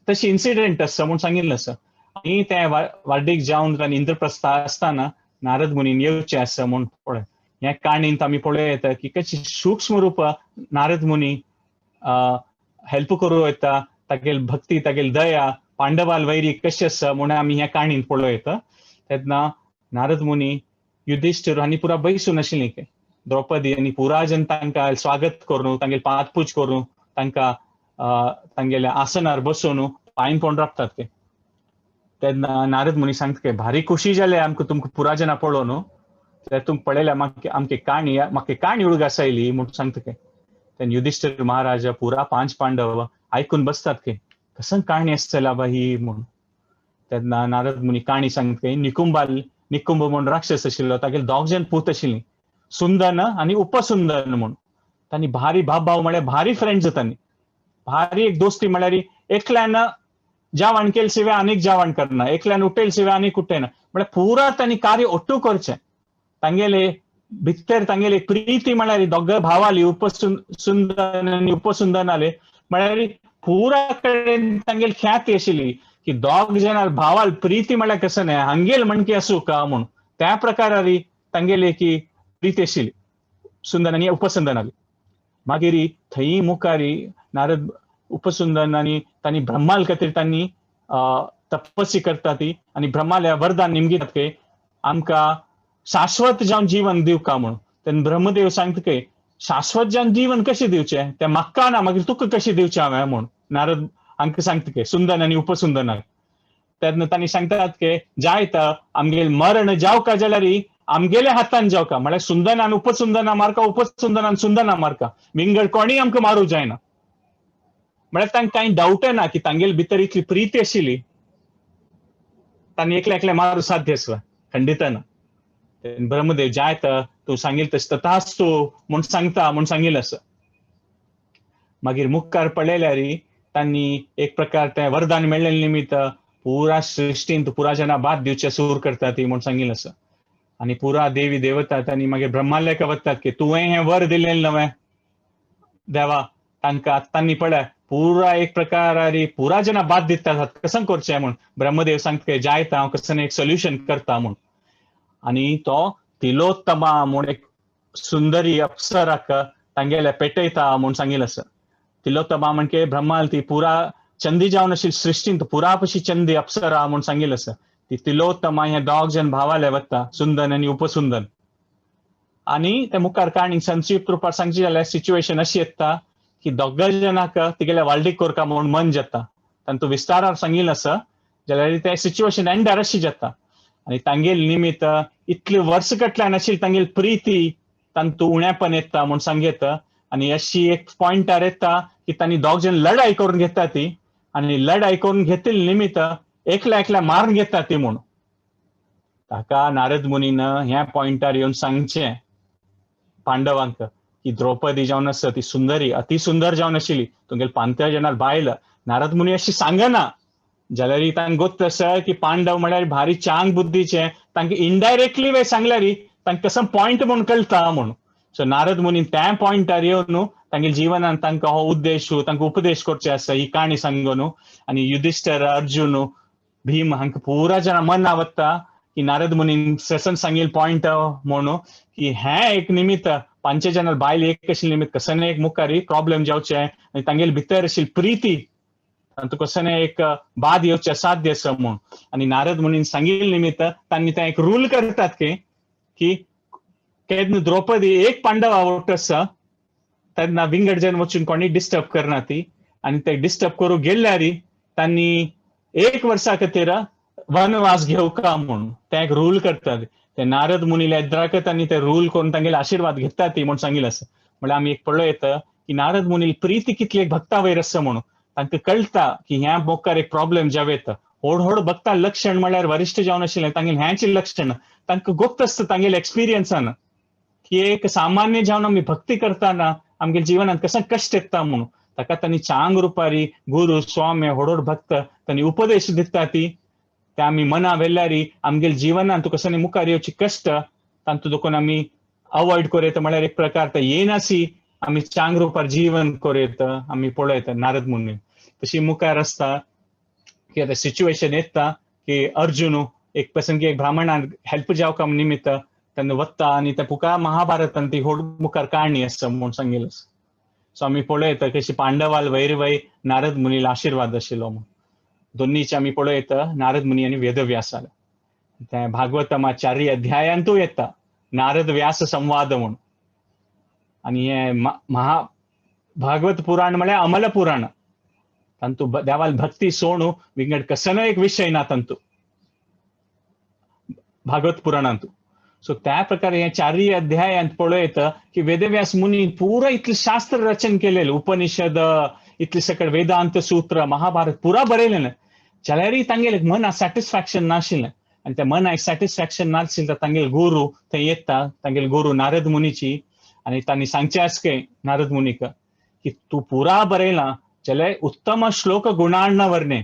तशी इन्सिडेंट आसा म्हूण सांगिल्लें आसा. आनी तें वाडीक जावन तांणी इंद्रप्रस्थ आसतना नारद मुनीन येवचें आसा म्हूण पळय ह्या काणींत आमी पळोवं येता की कशी सूक्ष्म रूप नारद मुनी हेल्प करूं येता, तागेली भक्ती, तागेली दया पांडवाल वैरी कशी आसा म्हूण आमी ह्या काणींत पळोवं येता. तेन्ना नारद मुनी युधिष्ठिर आनी पुरा बैसून आशिल्ली द्रौपदी आनी पुरा जन तांकां स्वागत करून तांगेली पादपूज करून तांकां तांगेल्या आसनार बसोवन पांय पडून राबतात ते. तेन्ना नारद मुनी सांगता की भारी खुशी जाले आमकां तुमकां पुरा जना पळोवन, तुमकां पळयल्या म्हाका आमची काणी म्हाका काणी उडगास आयली म्हूण सांगता की. तेन्ना युधिष्ठिर महाराजा पुरा पांच पांडव आयकून बसतात की कसं काणी आसतला बा ही म्हूण. तेन्ना नारद मुनी काणी सांगता की निकुंबाल निकुंब म्हूण राक्षस आशिल्लो, तागेले दोग जण पूत आशिल्ली, सुंदन आनी उपसुंदन म्हूण. तांणी भारी भाव भाव म्हळ्यार भारी फ्रेंड्स तांणी, भारी एक दोस्ती म्हळ्यार एकल्यान जेवण केले शिवाय आनीक जेवण करना, एकल्यान उठेल शिवाय आनीक उठेना, म्हळ्यार पुरा तांणी कार्य ಒಟ್ಟು करचें. तांगेले भितर तांगेले प्रिती म्हळ्यार दोग भावाली उपसुंदन आनी उपसुंदनाले म्हळ्यार पुरा कडेन तांगेली ख्याती आशिल्ली की दोग जणां भावाल प्रीती म्हळ्यार कसं न्हय हांगेल म्हणकी आसूं का म्हूण, त्या प्रकारारी तांगेली की प्रीती आशिल्ली सुंदन आनी उपसुंदनाली. मागीर थंय मुखारी नारद उपसुंदन आनी तांणी ब्रह्माल खातीर तांणी तपस्वी करता ती आनी ब्रह्माल्या वरदान निमगितात की आमकां शाश्वत जावन जीवन दिवका म्हूण. तेन्ना ब्रह्मदेव सांगता की शाश्वत जावन जीवन कशें दिवचें तें म्हाका ना, मागीर तुका कशें दिवचें हांवें म्हूण नारद हांकां सांगता की सुंदन आनी उपसुंदनाक. तेन्ना तांणी सांगतात की जायत आमगेलें मरण जावका जाल्यार आमगेल्या हातान जावका, म्हळ्यार सुंदनान उपसुंदना मारका, उपसुंदनान सुंदना मारका, विंगड कोणीय आमकां मारूं जायना. म्हळ्यार तांकां कांय डावट ना की तांगेले भितर इतली प्रिती आशिल्ली तांणी एकले एकले मारूं साध्य आसलें, खंडित ना. ब्रह्मदेव जायत तूं सांगील तशें तथास्तु म्हूण सांगता म्हूण सांगिल्लें आसा. मागीर मुखार पळयल्यार तांणी एक प्रकार तें वरदान मेळ्ळें निमित्त पुरा सृश्टींत पुरा जना बाद दिवचें सूर करता ती म्हूण सांगिल्लें आसा. आनी पुरा देवी देवता तांणी मागीर ब्रह्मालयक वतात की तुवें हें वर दिलें नवें देवा, तांकां तांणी पळय पुरा एक प्रकार पुरा जना बाद दितात कसं करचें म्हूण. ब्रह्मदेव सांगता की जायत हांव कसं एक सोल्युशन करता म्हूण. आनी तो तिलोत्तमा म्हूण एक सुंदरी अप्सराक तांगेले पेटयता म्हूण सांगिल्लें आसा. तिलोत्तमा म्हणजे ब्रह्माल ती पुरा चंदी जावन अशी सृश्टींत पुरा पशी चंदी अप्सरा म्हूण सांगिल्लें आसा. ती तिलोत्तमा हे दोग जण भावाले वता, सुंदन आनी उपसुंदन. आनी ते मुखार काणी संक्षिप्त रुपार सांगची जाल्यार सिच्युएशन अशी येता की दोग जणांक तिगेल्या वाल्डीक कोरका म्हूण मन जाता, तांतू विस्तारार सांगिल्लें आसा जाल्यार ते सिच्युएशन एंडार अशी जाता. आनी तांगेले निमित्त इतले वर्स कटल्यान आशिल्ली तांगेली प्रिती तांतू उणेपण येता म्हूण सांगता. आनी अशी एक पॉयंटार येता की तांणी दोग जण लढाई करून घेता ती, आनी लढाई करून घेतिल्ले निमित्त एकल्या एकल्या मारून घेता ती म्हूण. ताका नारद मुनीन ह्या पॉयंटार येवन सांगचें पांडवांक की द्रौपदी जावन आसा ती सुंदरी, अति सुंदर जावन आशिल्ली, तुमगेले पांत्या जणां बायल. नारद मुनी अशी सांगना जाल्यार तांकां गोत्त आसा की पांडव म्हळ्यार भारी चांग बुद्धीचे, तांकां इनडायरेक्टली वे सांगल्यार तांकां कसो पॉयंट म्हूण कळटा म्हूण. सो नारद मुनीन त्या पॉयंटार येवन तांगेल्या जिवनान तांकां हो उद्देश तांकां उपदेश करचे आसा ही काणी सांगून. आनी युधिष्ठर, अर्जुन, भीम हांकां पुरा जाणां मना वता की नारद मुनीन ससन सांगिल्लें पॉयंट म्हणून की हें एक निमित्त पांच जाणां बायल एक आशिल्लें निमित्त कसं एक मुखारी प्रॉब्लेम जावचें आनी तांगेले भितर आशिल्ली प्रिती तांतूं कसं एक बाद येवचें साध्य आसा म्हूण. आनी नारद मुनीन सांगिल्लें निमित्त तांणी तें एक रूल करतात की केन्ना द्रौपदी एक पांडवा वट आसा तेन्ना विंगड जन वचून कोणी डिस्टर्ब करना ती, आनी ते डिस्टर्ब करूं गेल्यार तांणी एक वर्सा खातीर वनवास घेवका म्हूण ते एक रूल करतात. ते नारद मुनीले एद्राक तांणी ते रूल करून तांगेले आशिर्वाद घेतात ती म्हूण सांगिल्लें आसा. म्हळ्यार आमी एक पळयता की नारद मुनी प्रिती कितली एक भक्ता वयर आसा म्हणून तांकां कळटा की ह्या मुखार एक प्रॉब्लेम जावं येता. व्हड व्हड भक्ता लक्षण म्हळ्यार वरिश्ठ जावन आशिल्लें तांगेलें ह्याचें लक्षण तांकां गोप्त आसता तांगेले एक्सपिरियन्सान की एक सामान्य जावन आमी भक्ती करतना आमगे जिवनांत कसं कश्ट येता म्हणून. ताका तांणी चांग रुपारी गुरु स्वामी होडोड भक्त तांणी उपदेश दिता ती ते आमी मना वेल्यारी आमगेले जिवनान तुका कसो मुखार येवची कश्ट तांतू देखून आमी अवॉयड करूं म्हळ्यार एक प्रकार ते येनासी आमी चांग रुपार जीवन करूं आमी पळयता नारद मुनी. तशी मुखार आसता की आतां सिच्युएशन येता की अर्जुन एक प्रसंगी एक ब्राह्मणान हेल्प जावका निमित्त तेन्ना वता आनी ते पुका महाभारतान ती होड मुखार काणी आसा म्हूण सांगिल्लें. सो आमी पळयता कशी पांडवाल वैर वै नारद मुनीला आशिर्वाद आशिल्लो म्हूण. दोन्नीचे आमी पळयता नारद मुनी आनी वेदव्यासाले ते भागवतमा चारी अध्यायांतूय येता नारद व्यास संवाद म्हूण. आनी हे महा भागवत पुराण म्हळ्यार अमल पुराण तांतू देवाल भक्ती सोणू विंगड कसनो एक विशय ना तांतू भागवत पुराणांतू. सो त्या प्रकारे हे चारय अध्यायांत पळयता की वेदव्यास मुनी पुरा इतलें शास्त्र रचन केलेलें, उपनिषद इतलें सकळ वेदांत सूत्र महाभारत पुरा बरयलेलें, जाल्यारय तांगेलें मना सॅटिस्फॅक्शन नाशिल्लें. आनी त्या मनाक सॅटिस्फॅक्शन नाशिल्लें तर तांगेले गुरू थंय येता, तांगेले गुरू नारद मुनीची, आनी तांणी सांगचें आसकें नारद मुनीक की तूं पुरा बरयलां जाल्यार उत्तम श्लोक गुणार्णवर्णे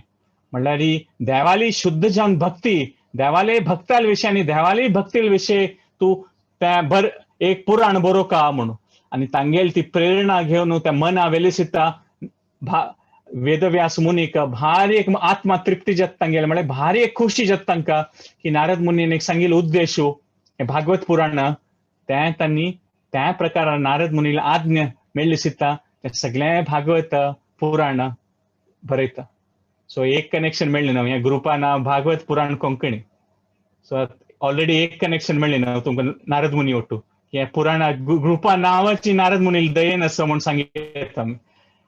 म्हणल्यार देवाली शुद्ध जावन भक्ती, देवाले भक्ताल विशय आनी देवाली भक्तील विशय तूं त्या बर एक पुराण बरोवका म्हणून. आनी तांगेली ती प्रेरणा घेवन त्या मना वेली सुद्दां वेदव्यास मुनीक भारी एक आत्मा तृप्ती जाता तांगेले, म्हळ्यार भारी एक खुशी जाता तांकां की नारद मुनीन एक सांगिल्लो उद्देश हें भागवत पुराण तें तांणी त्या प्रकारान नारद मुनीला आज्ञा मेळ्ळी सुद्दां तें सगळें भागवत पुराण बरयता. सो एक कनेक्शन मेळ्ळें ना ह्या ग्रुपा ना भागवत पुराण कोंकणी. सो ऑलरेडी एक कनेक्शन मेळ्ळें ना तुमकां नारद मुनी ओटू हे पुराणा ग्रुपा नांवाची नारद मुनी दयेन आसा म्हूण सांगितलें आमी.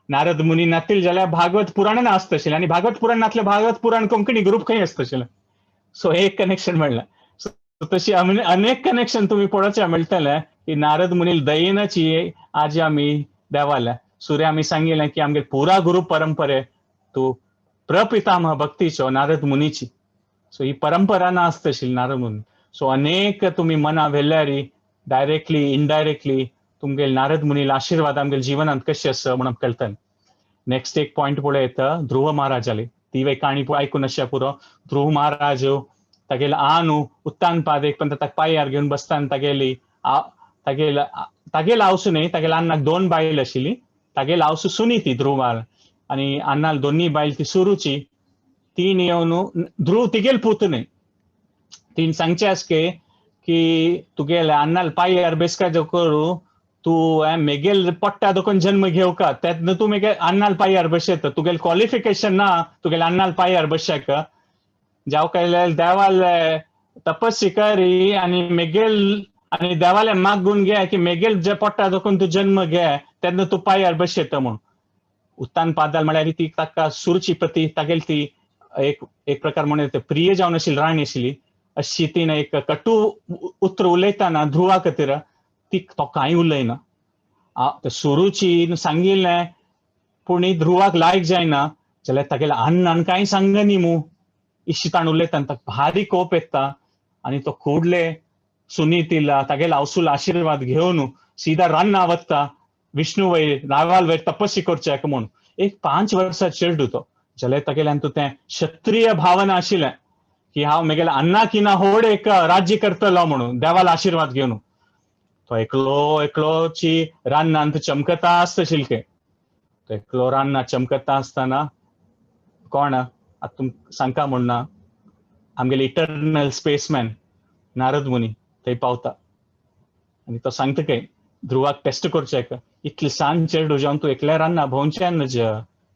नारद मुनी नातील जाल्यार भागवत पुराण ना आसतशिल्लें आनी भागवत पुराण नासलें भागवत पुराण कोंकणी ग्रुप खंय आसतशिल्लें. सो एक कनेक्शन मेळ्ळें. सो तशी अनेक कनेक्शन तुमी पळोवचें मेळटलें की नारद मुनी दयेनाची आज आमी देवाल्या सूर्य आमी सांगिल्लें की आमगे पुरा गुरु परंपरे तूं प्रपितामह भक्तीचो नारद मुनीची. सो ही परंपरा ना आसतशिल्ली नारद मुनी. सो अनेक तुमी मना व्हेल्यारी डायरेक्टली इनडायरेक्टली तुमगेले नारद मुनीला आशिर्वाद आमगेले जिवनांत कशें आसा म्हणून कळटलें. नेक्स्ट एक पॉयंट पळयता ध्रुव महाराजाली ती काणी आयकून अशें पुरो. ध्रुव महाराज तागेले आनु उत्तान पाद एक पण ताका पांयार घेवन बसता आनी तागेली तागेले तागेले आवसू न्ही तागेले अन्नाक दोन बायल आशिल्ली, तागेले आवसू सुनीती ध्रुव महाराज आनी अन्नाल दोन्ही बायल ती सुरूची. तीन येवन ध्रुव तिगेल पूत न्ही, तीन सांगचें आसके की तुगेले अन्नाल पांयार बेसका जो करूं तूं मेगेल पोट्टा देखून जन्म घेवका तेन्ना तूं मेगे अन्नाल पांयार बसयता, तुगेले क्वॉलिफिकेशन ना तुगेले अन्नाल पांयार बसक जावं काय देवाल तपस्वी करी आनी मेगेल आनी देवाले मागून घे की मेगेल जे पोट्टा देखून तूं जन्म घे तेन्ना तूं पांयार बसयता म्हूण. उत्तान पादाल म्हळ्यार ती ताका सुरची प्रती तागेली ती एक एक प्रकार म्हणून प्रिय जावन आशिल्ली राणी आशिल्ली अशी तिणें एक कटू उतर उलयतना ध्रुवा खातीर ती तो कांय उलयना. सुरूची सांगिल्लें पूण ध्रुवाक लायक जायना जाल्यार तागेले अन्नान कांय सांगनी मू इशी ताण उलयता ताका भारी कोप येता आनी तो कुडले सुनीतीला तागेले आवसूल आशिर्वाद घेवन सीधा रान्ना वता विष्णू वयर रावाल वयर तपस्वी करचें म्हूण. एक 5 वर्सां चेडू तो जाल्यार तागेल्यान तें क्षत्रिय भावना आशिल्लें की हांव मेगेले अन्ना किना होड एक राज्य करतलो म्हणून देवाला आशिर्वाद घेवन. तो एकलो एकलोची रान्नांत चमकता आसता शिल्के. तो एकलो रान्ना चमकता आसतना कोण आतां तुमकां सांगता म्हूण ना आमगेले इटर्नल स्पेसमॅन नारद मुनी थंय पावता आनी तो सांगता काय ध्रुवाक टेस्ट करचें इतलें सान चेडू जावन तूं एकल्या रान्ना भोंवचें नज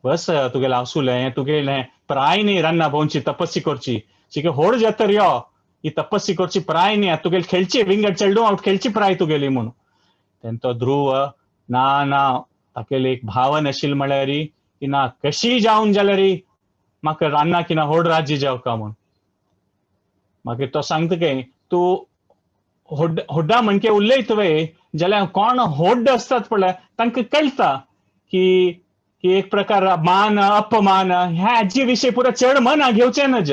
बस तुगेलें आवसुलें तुगेलें प्राय न्ही रान्ना भोंवची तपस्वी करची चिके होड जातर यो ही तपस्वी करची प्राय न्ही तुगेली खेळची विंगड चेडू आवट खेळची प्राय तुगेली म्हणून. तेन्ना तो ध्रुव ना ना तागेली एक भावन आशिल्ली म्हळ्यार की ना कशी जावन जाल्यार म्हाका रान्ना किना होड राज्य जावका म्हूण. मागीर तो सांगता काय तूं होड्डा म्हणके उलयत वय जाल्यार कोण होड्ड आसतात पळय तांकां कळटा की की एक प्रकार मान अपमान ह्या हाजे विशय पुरो चड मना घेवचें नज.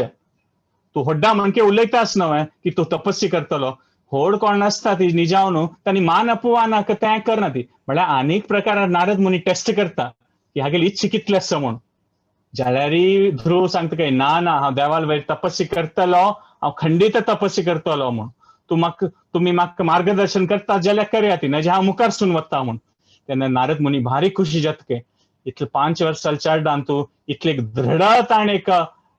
तूं होड्डा म्हणके उलयताच न्हय की तूं तपस्वी करतलो होड कोण नासता ती निजावन तांणी मान अपमानाक तें करना ती म्हळ्यार आनीक प्रकार नारद मुनी टेस्ट करता की हागेली इच्छा कितले आसा म्हूण. जाल्यार ध्रुव सांगता काय ना ना हांव देवाल वयर तपस्या करतलो, हांव खंडीत तपस्या करतलो म्हूण, तूं म्हाका तुमी म्हाका मार्गदर्शन करता जाल्यार करया ती, नाजाल्यार हांव मुखारसून वता म्हूण. तेन्ना नारद मुनी भारी खुशी जाता की इतले 5 वर्सां चेडवान तूं इतले दृढतान एक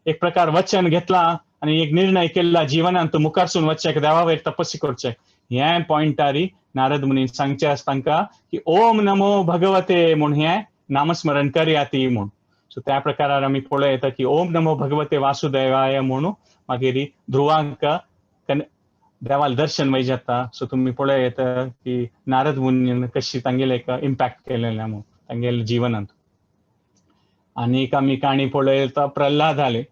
एक प्रकार वचन घेतला आनी एक निर्णय केला जिवनान तूं मुखारसून वचचें, देवा वयर तपस्या करचें. हें पॉयंटारी नारद मुनी सांगचें आसा तांकां की ओम नमो भगवते म्हूण हें नामस्मरण करया ती म्हूण. सो त्या प्रकारार आमी पळयता की ओम नमो भगवते वासुदेवाय म्हणून मागीर ध्रुवांक देवाल दर्शन वय जाता. सो तुमी पळयता की नारद मुनीन कशी तांगेले एक इम्पॅक्ट केलेलें म्हूण तांगेले जिवनांत. आनी आमी काणी पळयता प्रल्हादाले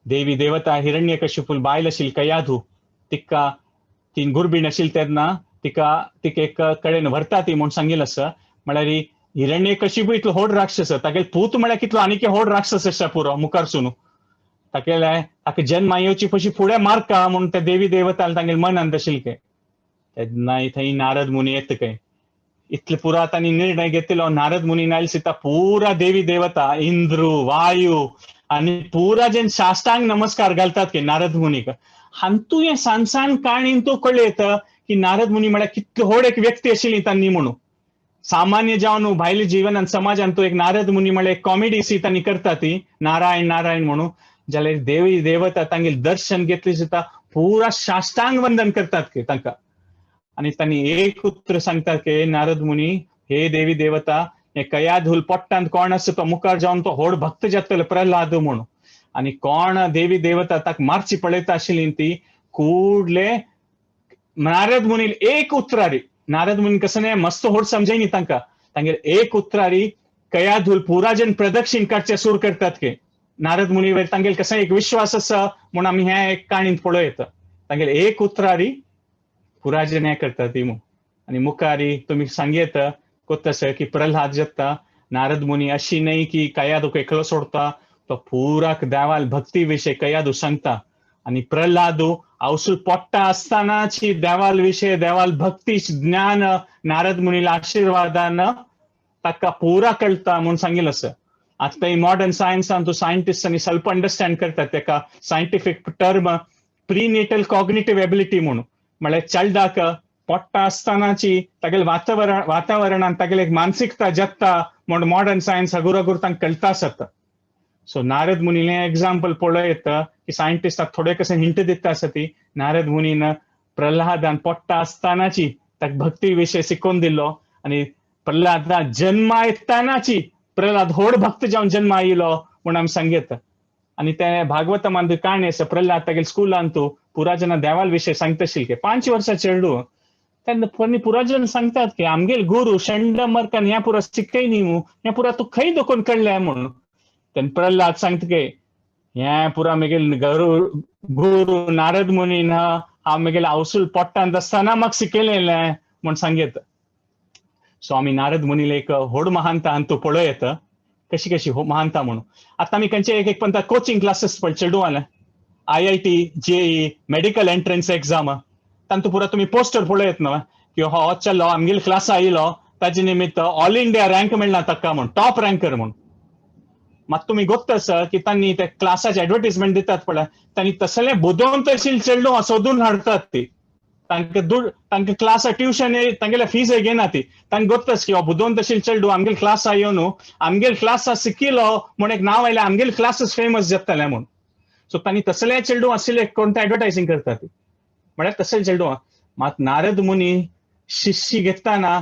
देवी देवता हिरण्यकशिपूल बायल आशिल्ली कयाधू, तिका ती गुरबीण आशिल्ली तेन्ना तिका तिका एक कडेन व्हरता ती म्हूण सांगिल्लें आसा. म्हळ्यार हिरण्यकशिपू इतलो व्हड राक्षस, तागेले पूत म्हळ्यार कितलो आनीक व्हड राक्षस आसा पुरो मुखारसून, तागेले ताका जन्मा येवची पशी फुडें मारका म्हूण ते देवी देवता तांगेले मनांत आशिल्ले. तेन्ना थंय नारद मुनी येता काय इतले पुरा तांणी निर्णय घेतिल्लो. नारद मुनी आयले सीता पुरा देवी देवता इंद्र वायू आनी पुरा जेन साष्टांग नमस्कार घालतात की नारद मुनीक. हांतू हे सान सान काणीन तो कळयता की नारद मुनी म्हळ्यार कितलो व्हड एक व्यक्ती आशिल्ली तांणी म्हणून. सामान्य जावन भायले जीवनान समाजान तो एक नारद मुनी म्हळ्यार एक कॉमेडी सी तांणी करता ती नारायण नारायण म्हणून. जाल्यार देवी देवता तांगेले दर्शन घेतले सुद्दां पुरा साष्टांग वंदन करतात की तांकां. आनी तांणी एक उतर सांगतात की नारद मुनी हे देवी देवता हे कयाधूल पोट्टांत कोण आसा तो मुखार जावन तो व्हड भक्त जातलो प्रल्हाद म्हणून. आनी कोण देवी देवता ताका मारची पळयता आशिल्ली ती कुडले नारद मुनी एक उतरारी, नारद मुनी कसं न्ही मस्त व्हड समजायनी तांकां, तांगेले एक उतरारी कयाधूल पुरा जन प्रदक्षिण काडचे सूर करतात की नारद मुनी वयर तांगेले कसं एक विश्वास आसा म्हूण आमी हें एक काणींत पळयता. तांगेले एक उतरारी पुरा जन हें करतात ती म्हूण. आनी मुखारी तुमी सांगयता कोत्ता की प्रल्हाद जाता नारद मुनी अशी न्हय की कयाधूक एकलो सोडता, तो पुराक देवाल भक्ती विशय कयाधू सांगता. आनी प्रल्हाद आवसूल पोट्टा आसतनाची देवाल विशय देवाल भक्ती ज्ञान नारद मुनीला आशिर्वादान ताका पुरा कळटा म्हूण सांगिल्लें आसा. आतां मॉडर्न सायन्सान तूं सायंटिस्टांनी स्वल्प अंडरस्टँड करतात तेका scientific term prenatal cognitive ability म्हणून. म्हळ्यार चेडवाक पोट्टा आसतनाची तागेले वातावरण वातावरणान तागेले एक मानसिकता जगता म्हूण मॉडर्न सायन्स हगूर हगूर तांकां कळटा आसता. सो नारद मुनीलें एग्जाम्पल पळयता की सायंटिस्टाक थोडे कशें हिंट दिता आसा ती नारद मुनीन प्रल्हादान पोट्टा आसतनाची ताका भक्ती विशय शिकोवन दिल्लो आनी प्रल्हादा जन्मा येतनाची प्रल्हाद व्हड भक्त जावन जन्मा आयिल्लो म्हूण आमी सांगयता. आनी ते भागवतमान काणी आसा प्रल्हाद तागेले स्कुलान तूं पुरा जेन्ना देवाल विशय सांगता आशिल्ले 5 वर्सां चेडूं तेन्ना पुरा जन सांगतात की आमगेल गुरू शंडमर्कान ह्या पुरा शिकय न्ही मू, ह्या पुरा तूं खंय दोकोन कळ्ळें म्हूण. तेन्ना प्रल्हाद सांगता की हें पुरा म्हगेल गुरू नारद मुनीन हांव म्हगेले आवसूल पोट्टांत आसतना म्हाका शिकयलें म्हूण सांगयता. सो आमी नारद मुनीले एक व्हड महानता हातूंत पळयता कशी कशी महानता म्हणून. आतां आमी खंयचे एक एक पंता कोचिंग क्लासीस पळय चेडूं IIT JEE medical entrance exam तांतू पुरा तुमी पोस्टर पळयत न्हय की हो चलो आमगेले क्लासा आयलो ताजे निमित्त ऑल इंडिया रँक मेळना ताका म्हूण टॉप रँकर म्हूण. मात तुमी गोत्त आसा की तांणी ते क्लासाचे एडवर्टीजमेंट दितात पळय तांणी तसले बुदवंत आशिल्ले चेडूं सोदून हाडटात ती तांकां दुड तांकां क्लासा ट्युशन तांगेले फीज घेना ती तांकां गोत्तच की हो बुदवंत आशिल्ले चेडूं आमगेले क्लासा येवन आमगेले क्लासा शिकिलो म्हूण एक नांव आयलें आमगेले क्लासीस फेमस जातले म्हूण. सो तांणी तसले चेडूं आशिल्ले कोण एडवर्टायजींग करतात ती म्हळ्यार तसले चेडूं. मात नारद मुनी शिष्य घेतना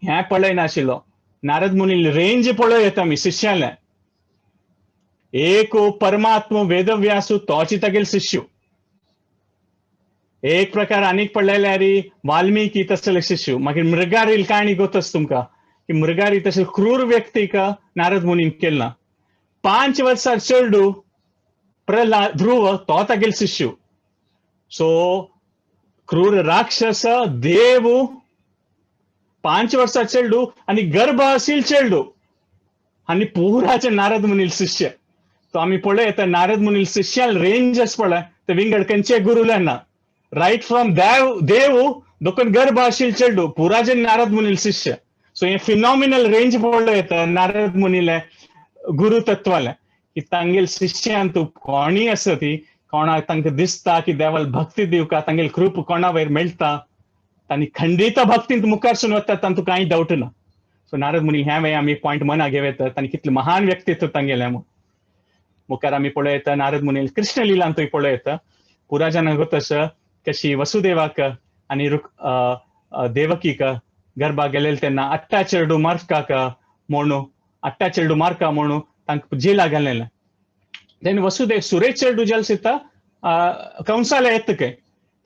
हें पळयनाशिल्लो, नारद मुनी रेंज पळय येता आमी शिष्याले एक परमात्मा वेदव्यासु तोची तागेले शिष्य, एक प्रकार आनीक पळयल्यार वाल्मिकी तसले शिष्य. मागीर मृगारील काणी गोतच तुमकां की मृगारी तशे क्रूर व्यक्तीक नारद मुनीन केला. 5 वर्सां चेडूं प्रल्हाद ध्रुव तो तागेले शिष्य. सो क्रूर राक्षस देव 5 वर्सां चेडूं आनी गर्भ आशिल्ले चेडूं आनी पुराचे नारद मुनील शिष्य. तो आमी पळयता नारद मुनील शिष्याल रेंजस पळय ते विंगड खंयचे गुरुले ना रायट फ्रॉम देव देव दोकन गर्भ आशिल्ले चेडूं पुराचे नारद मुनील शिष्य. सो हे फिनॉमिनल रेंज पळयता नारद मुनीले. गुरु तत्वाले की तांगेल शिष्यांतु कोणी आसा ती कोणाक तांकां दिसता की देवाल भक्ती दिवका, तांगेल कृप कोणा वयर मेळटा, तांणी खंडीत भक्तींत मुखार वता, तांतू कांय डावट ना. सो नारद मुनी ह्या वेळी आमी पॉयंट मना घेव येता तांणी कितलें महान व्यक्तित्व तांगेलें म्हूण. मुखार आमी पळयता नारद मुनी कृष्ण लिलांतूय पळयता पुरा जनांक तशें कशी वसुदेवाक आनी देवकीक गर्भा गेलेले तेन्ना अट्टा चेरडू मार्काक म्हणू, अट्टा चेरडू मार्का म्हणू तांकां जेला घालेलें. तेन्ना वसुदेव सुरेश चेरडू जेल सिता कंसाला येत काय,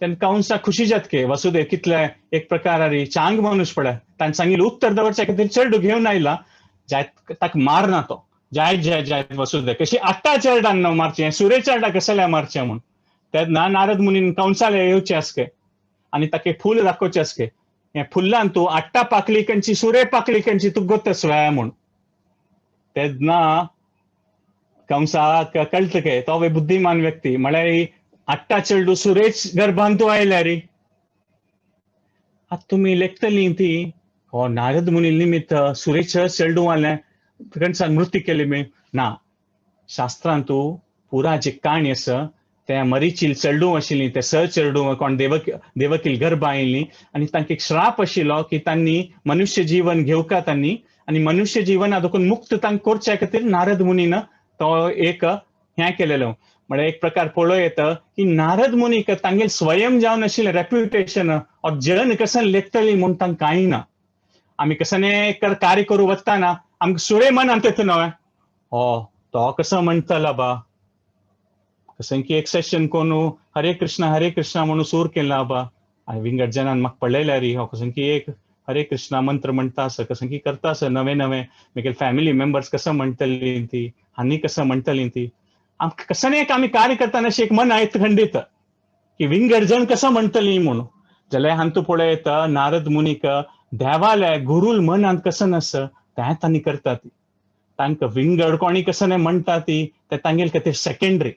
तेन्ना कंसा खुशी जात के वसुदेव कितले एक प्रकारारी चांग मनुष्य पडा, तांणी सांगिल्लें उत्तर दवरच्या खातीर चेरडू घेवन आयला, जायत ताका मारना तो, जायत जायत जायत वसुदेव कशी आट्टा चेरडान मारचें, सुरेश चेरडा कसल्या मारचें म्हूण. तेन्ना नारद मुनीन कंसाला येवचें आसके आनी ताका फूल दाखोवचें आसके, हें फुल्लान तूं आट्टा पाकळी कंची सुरे पाकळी कंची तूं गोतस व्या म्हूण. तेन्ना कंसाक कळटा के तो बुद्धिमान व्यक्ती, म्हळ्यार आट्टा चेरडू सुरेश गर्भान तूं आयल्या री. आतां तुमी लेखतली ती हो नारद मुनी निमित्त सुरेश चेरडू आलें कंसान मृत्यू केली मी ना. शास्त्रांत तूं पुरा जी काणी आसा ते मरीचील चेरडू आशिल्ली, ते स चेरडू कोण देवकील गर्भ आयिल्ली आनी तांकां एक श्राप आशिल्लो की तांणी मनुष्य जीवन घेवका तांणी आनी मनुष्य जीवना देखून मुक्त तांकां करच्या खातीर नारद मुनीन तो एक हें केलेलो. म्हळ्यार एक प्रकार पळोवं येता की नारद मुनीक तांगेल स्वयं जावन आशिल्लें रेप्युटेशन और जन कसन लेखतली म्हूण तांकां कांय ना. आमी कसने कार्य करूं वतना आमकां सुरे मनांत येता न्हय, हो तो कसो म्हणटलो बा, कसं की एक सेशन कोणू हरे कृष्णा हरे कृष्णा म्हणून सूर केला बा, आनी विंगड जनान म्हाका पळयल्या री हो कसं की एक हरे कृष्णा मंत्र म्हणटा आसा, कसं की करता आसा नवे नवे, मागीर फॅमिली मेंबर्स कसं म्हणटली ती आनी कसं म्हणटली ती, आमकां कसं एक आमी कार्य करतना अशें एक मन आयत खंडीत की विंगड जण कसं म्हणटली म्हणून. जाल्यार हांतू पळयता नारद मुनीक देवाले गुरूल मनांत कसं आसा तें तांणी करता ती, तांकां विंगड कोणी कसं म्हणटा ती ते तांगेले खातीर सेकेंडरी,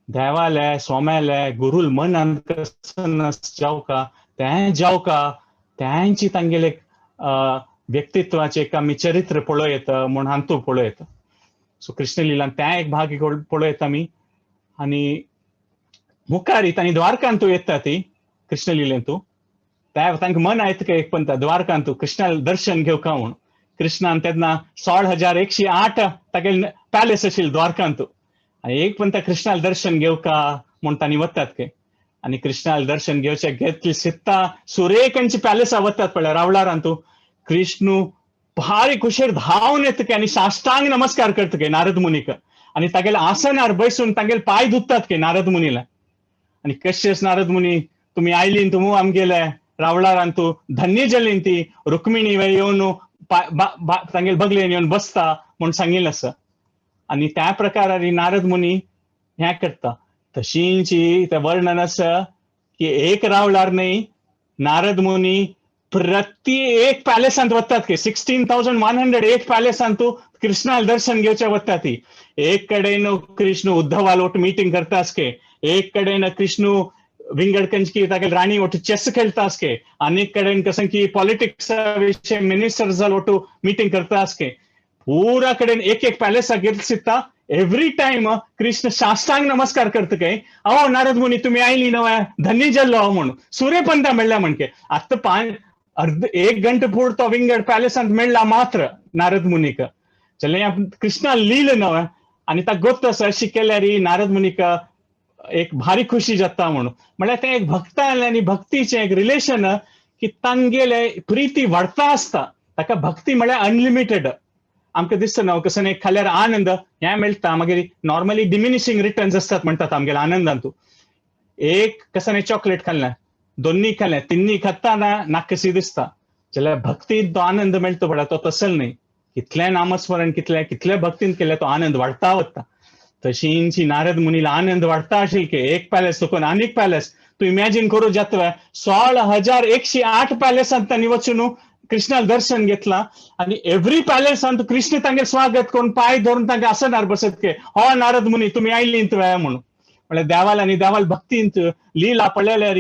देवाले स्वाम्याले गुरूल मनांत कसं जावका तें जावका, तेंची तांगेले व्यक्तित्वाचें एक आमी चरित्र पळयता म्हूण हांतू पळयता. सो कृष्ण लिलान तें एक भाग पळयता आमी. आनी मुखार तांणी द्वारकांतू येता ती कृष्ण लिलेंतू, त्या तांकां मन आयत एक पण द्वारकांतू कृष्णा दर्शन घेवका म्हूण. कृष्णान तेन्ना 16,108 तागेले पॅलेस आशिल्ले द्वारकांतू, आनी एक पण त्या कृष्णाला दर्शन घेवका म्हूण तांणी वतात के, आनी कृष्णाला दर्शन घेवचे घेतली सित्ता सुरेकांची पॅलेसा वतात पळय रावळारांतू, कृष्णू भारी खुशेर धांवन येता के आनी साष्टांग नमस्कार करता के नारद मुनीक, आनी तागेले आसनार बसून तागेले पांय धुतात के नारद मुनीला. आनी कशेंच नारद मुनी तुमी आयलीन तुमू आमगेले रावळारांतू धन्य जालीन ती रुक्मिणी येवन तांगेले बगलेन येवन बसता म्हूण सांगिल्लें आसा. आनी त्या प्रकारारी नारद मुनी हें करता. तशींची तें वर्णन आसा की एक रावळार न्हय नारद मुनी प्रति एक पॅलेसांत वतात की 16,108 पॅलेसांत कृष्णाला दर्शन घेवचे वतात ती. एक कडेन कृष्ण उद्धवाल ओट मिटींग करता आसके, एक कडेन कृष्ण विंगड कंचकी तागेले राणी ओटू चेस खेळटा आसके, आनीक कडेन कसं की पॉलिटिक्स विशय मिनिस्टर जाल ओटू मिटींग करता आसके, पुरा कडेन एक एक पॅलेसा घेत सित्ता एव्हरी टायम कृष्ण साष्टांग नमस्कार करता काय, अहो नारद मुनी तुमी आयली नव्या धन्य जाल्लो हांव म्हणून सूर्यपंता मेळ्ळ्या म्हणके. आतां पांच अर्द एक घंटे पूर तो विंगड पॅलेसांत मेळ्ळा मात्र नारद मुनीक. जाल्यार कृष्णा लील नव्या आनी ताका गोत आसा अशी केल्यार नारद मुनीक एक भारी खुशी जाता म्हणून. म्हळ्यार तें एक भक्ता आनी भक्तीचें एक रिलेशन की तांगेले प्रिती वाडता आसता, ताका भक्ती म्हळ्यार अनलिमिटेड. आमकां दिसता न्हू कसं एक खाल्यार आनंद हें मेळटा, मागीर नॉर्मली डिमिनिशींग रिटर्न्स आसतात म्हणटात आमगेल्या आनंदांतू. एक कसं चॉकलेट खाल्लें, दोन्ही खाल्लें, तिन्ही खाता नाकशी दिसता, जाल्यार भक्तीन तो आनंद मेळटा पळय तो तसल न्हय. कितलें नामस्मरण कितलें कितले भक्तीन केलें तो आनंद वाडता वता. तशींची नारद मुनीला आनंद वाडता आशिल्ले की एक पॅलेस चुकून आनीक पॅलेस तूं इमॅजीन करूं जाता 16,108 पॅलेसांत तांणी वचून कृष्णाला दर्शन घेतला आनी एव्हरी पॅलेसांत कृष्ण तांगेर स्वागत करून पांय धरून तांकां आसनार बसत के हो नारद मुनी तुमी आयली तुवें म्हणून. म्हळ्यार देवाल आनी देवाल भक्तींत लीला पळयल्यार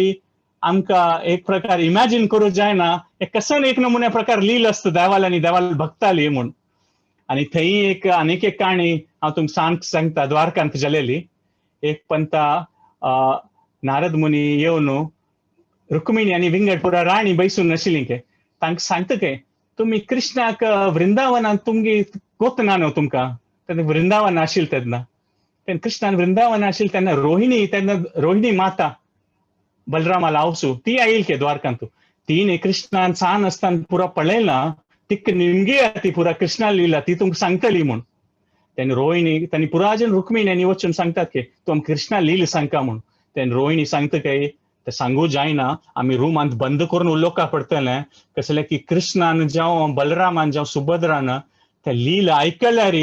आमकां एक प्रकार इमॅजीन करूं जायना, एक कसो एक नमुन्या प्रकार लील आसता देवाल आनी देवाल भक्ताली म्हूण. आनी थंय एक आनीक एक काणी हांव तुमकां सांगता. द्वारकांत जालेली एक पंता नारद मुनी येवन रुक्मिणी आनी विंगड पुरा राणी बैसून आशिल्ली के तांकां सांगता के तुमी कृष्णाक वृंदावनान तुमगे गोतना न्हू तुमकां तेन्ना वृंदावन आशिल्लें तेन्ना तेन्ना कृष्णान वृंदावन आशिल्लें तेन्ना रोहिणी तेन्ना रोहिणी माता बलरामा आवसू ती आयल के द्वारकांतू तिने कृष्णान सान आसतना पुरा पळयला तिक निमगे ती पुरा कृष्णा लिला ती तुमकां सांगतली म्हूण. तेन्ना रोहिणी तांणी पुराजन रुक्मिणी आनी वचून सांगतात की तूं आमकां कृष्णा लील सांगका म्हूण. तेन्ना रोहिणी सांगता काय ते सांगू जायना, आमी रुमांत बंद करून उलोवका पडटलें. कसलें की कृष्णान जावं बलरामान जावं सुभद्रान ते लील आयकल्यार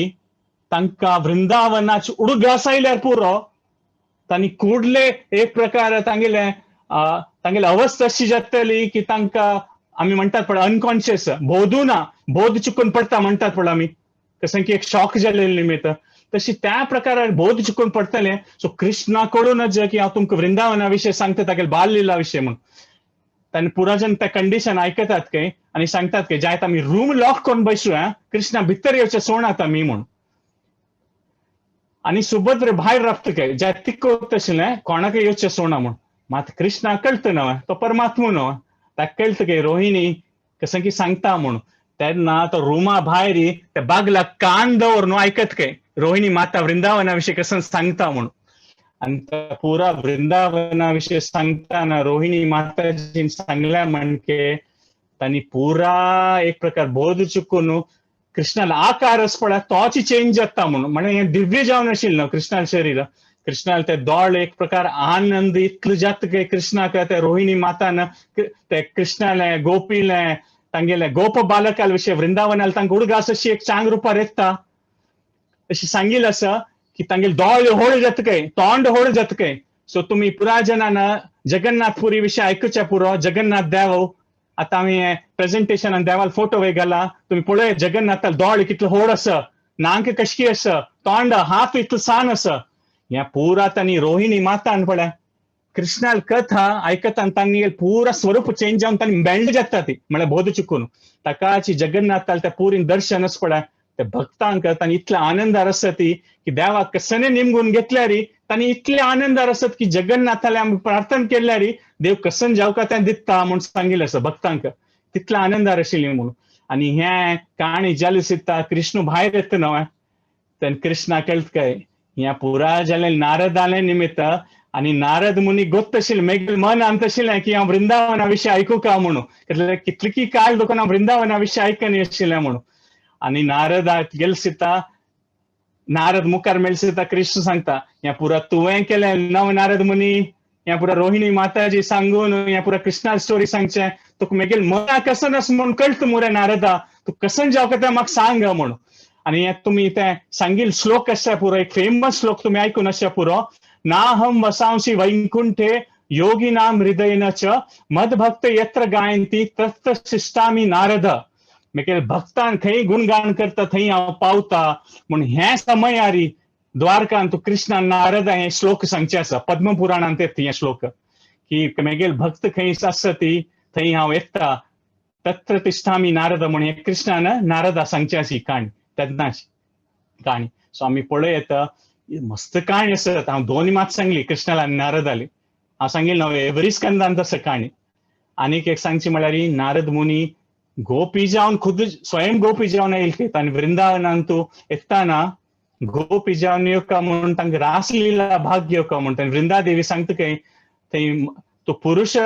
तांकां वृंदावनाच उडगास आयल्यार पुरो तांणी कुडले एक प्रकार तांगेले तांगेले अवस्था अशी जातली की तांकां आमी म्हणटात पळय अनकॉन्शियस बोधू ना, बोध चुकून पडटा म्हणटात पळय आमी, कसं की एक शॉक जाल्ले निमित्त तशी त्या प्रकारार बोध चुकून पडटले. सो कृष्णा कडूनच की हांव तुमकां वृंदावना विशय सांगता तागेले बाल लिला विशय म्हूण. तांणी पुराजन त्या कंडिशन आयकतात काय आनी सांगतात की जायत आमी रूम लॉक करून बसया, कृष्णा भितर येवचे सोणात आमी म्हूण. आनी सुभद्र भायर रावता काय ज्या तिक्क आशिल्लें कोणाक येवचें सोणा म्हूण. मात कृष्णा कळटा न्हय, तो परमात्मो न्हय, ताका कळटा की रोहिणी कसं की सांगता म्हूण. तेन्ना तो रुमा भायर त्या बागला कान दवरून आयकत काय रोहिणी माता वृंदावना विशय कसं सांगता म्हूण. आनी पुरा वृंदावना विशय सांगताना रोहिणी माताजीन सांगल्या म्हणके तांणी पुरा एक प्रकार बोध चुकून कृष्णाला आकार पळय तोच चेंज जाता म्हणून. म्हणजे हें दिव्य जावन आशिल्लें कृष्णाल शरीर, कृष्णाल ते दोळ एक प्रकार आनंद इतलो जाता की कृष्णाक ते रोहिणी मातान ते कृष्णाले गोपीले तांगेले गोप बालकाल विशय वृंदावनाल तांकां उडगास अशी एक चांग रुपार येता अशी सांगिल्लें आसा की तांगेले दोळे होड जाता काय तोंड होड जाता काय. सो तुमी पुरा जनान जगन्नाथपुरी विशय आयकुचे पुरो. जगन्नाथ देव आतां आमी प्रेजेंटेशनान देवाल फोटो वे घाला, तुमी पळय जगन्नाथाल दोळे कितलो होड आसा, नाक कशकी आसा, तोंड हात इतलो सान आसा. ह्या पुरा तांणी रोहिणी मातान पळय कृष्णाल कथा आयकतान तांणी पुरा स्वरूप चेंज जावन तांणी मेल्ड जाता ती म्हळ्यार बोध चुकून ताकाची जगन्नाथाल त्या पुरीन दर्शनच पळय त्या भक्तांक तांणी इतले आनंदार आसत की देवाक कसने निमगून घेतल्यार तांणी इतले आनंदार आसत की जगन्नाथाले आमी प्रार्थना केल्यार देव कसन जावका तें दिता म्हूण सांगिल्लें आसा भक्तांक, तितले आनंदार आशिल्ली म्हणून. आनी हें काणी जाली सिता कृष्ण भायर येता न्हय तेन्ना कृष्णा कळत काय ह्या पुरा जालें नारदालें निमित्त. आनी नारद मुनी गोत्त आशिल्लें मेगेलें मन आमत आशिल्लें की हांव वृंदावना विशय आयकूं का म्हणून, कितले कितली काळ देखून हांव वृंदावना विशय आयकनी आशिल्लें म्हणून. आनी नारद गेल सिता नारद मुखार मेळ सिता कृष्ण सांगता ह्या पुरा तुवें केलें नव नारद मुनी, ह्या पुरा रोहिणी माताजी सांगून ह्या पुरा कृष्णा स्टोरी सांगचें तुका मेगेल मना कसन आसा म्हूण कळटा मुरे नारदा, तूं कसन जावका तें म्हाका सांग म्हणून. आनी हें तुमी तें सांगील श्लोक आसा पुरो एक फेमस श्लोक तुमी आयकून आसा पुरो. नाहम वसांसी वैकुंठे योगिनाम हृदयेन च मदभक्त यत्र गायंती तत्र शिष्टामी नारद. मेगेल भक्तान खंय गुणगान करता थंय हांव पावता म्हूण. हें समयारी द्वारकांत कृष्णान नारद हें श्लोक सांगचें आसा पद्मपुराणांत येता हें श्लोक की मेगेल भक्त खंय आसा ती थंय हांव येता तत्र तिष्ठामी नारद म्हूण हें कृष्णान नारदा सांगचें आसा ही काणी तेन्नाच काणी. सो आमी पळय येता मस्त काणी आसा. हांव दोन मात सांगली कृष्णाला आनी नारदाली, हांव सांगिल्लें न्हय एवरी स्कंदांत आसा काणी. आनीक एक सांगची म्हळ्यार नारद मुनी गोपी जावन खुद स्वयं गोपी जावन आयले आनी वृंदावनांत येताना गोपी जावन येवका म्हणून तांकां रासलीला भाग घेवका म्हूण वृंदादेवी सांगता काय थंय तूं पुरुष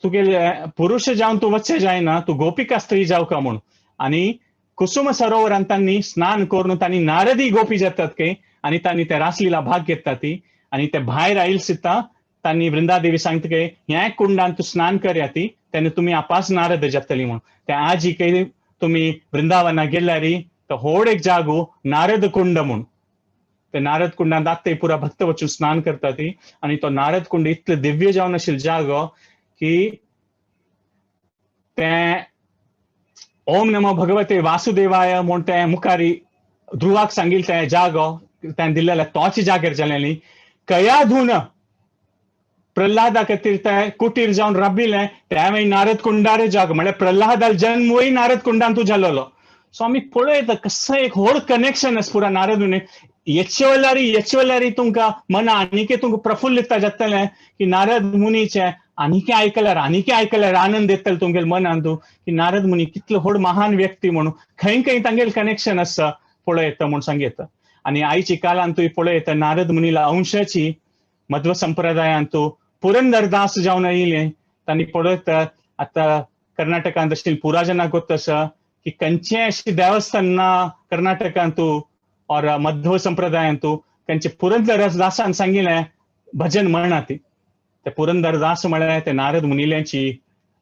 तुगेले पुरुष जावन तूं वचचें जायना, तूं गोपिका स्त्री जावका म्हूण. आनी कुसुम सरोवरान तांणी स्नान करून तांणी नारदी गोपी जातात काय आनी तांणी ते रासलीला भाग घेतात ती. आनी ते भायर आयल सिता तांणी वृंदादेवी सांगता काय ह्या कुंडान तूं स्नान करया ती तेन्ना तुमी आपास नारद जातली म्हूण. ते आजी काय तुमी वृंदावना गेल्यार तो होड एक जागो नारद कुंड म्हूण. ते नारद कुंडान आत्तां पुरा भक्त वचून स्नान करता ती. आनी तो नारद कुंड इतले दिव्य जावन आशिल्लो जागो की तें ओम नमो भगवते वासुदेवाय म्हूण तें मुखारी ध्रुवाक सांगिल्लें तें जागो तें दिल्लें तोच जाग्यार जालें. कयाधून प्रल्हादा खातीर तें कुटीर जावन राबिल्लें तें मागीर नारद कुंडार जागो म्हळ्यार प्रल्हादा जन्मूय नारद कुंडान तूं जालोलो. सो आमी पळयता कसं एक व्हड कनेक्शन आसा पुरा नारद मुनी. येचे वेळार येचे वेळार तुमकां मना आनीके तुमकां प्रफुल्लित जातलें की नारद मुनीचे आनीके आयकल्यार आनीके आयकल्यार आनंद येतलो तुमगेले मनांतू की नारद मुनी कितलो व्हड महान व्यक्ती म्हणून खंय खंय तांगेले कनेक्शन आसा पळयता म्हूण सांगता. आनी आयच्या काळांतूय पळयता नारद मुनीला अंशाची मध्व संप्रदायांतू पुरंदरदास जावन आयिल्ले तांणी पळयता. आतां कर्नाटकांत आशिल्ली पुराजना गोत आसा की खंयचें अशें देवस्थान ना कर्नाटकांतू और मध्व संप्रदायांतू खंयचे पुरंदरदासान सांगिल्लें भजन म्हणा ती. ते पुरंदरदास म्हळ्यार ते नारद मुनिल्यांची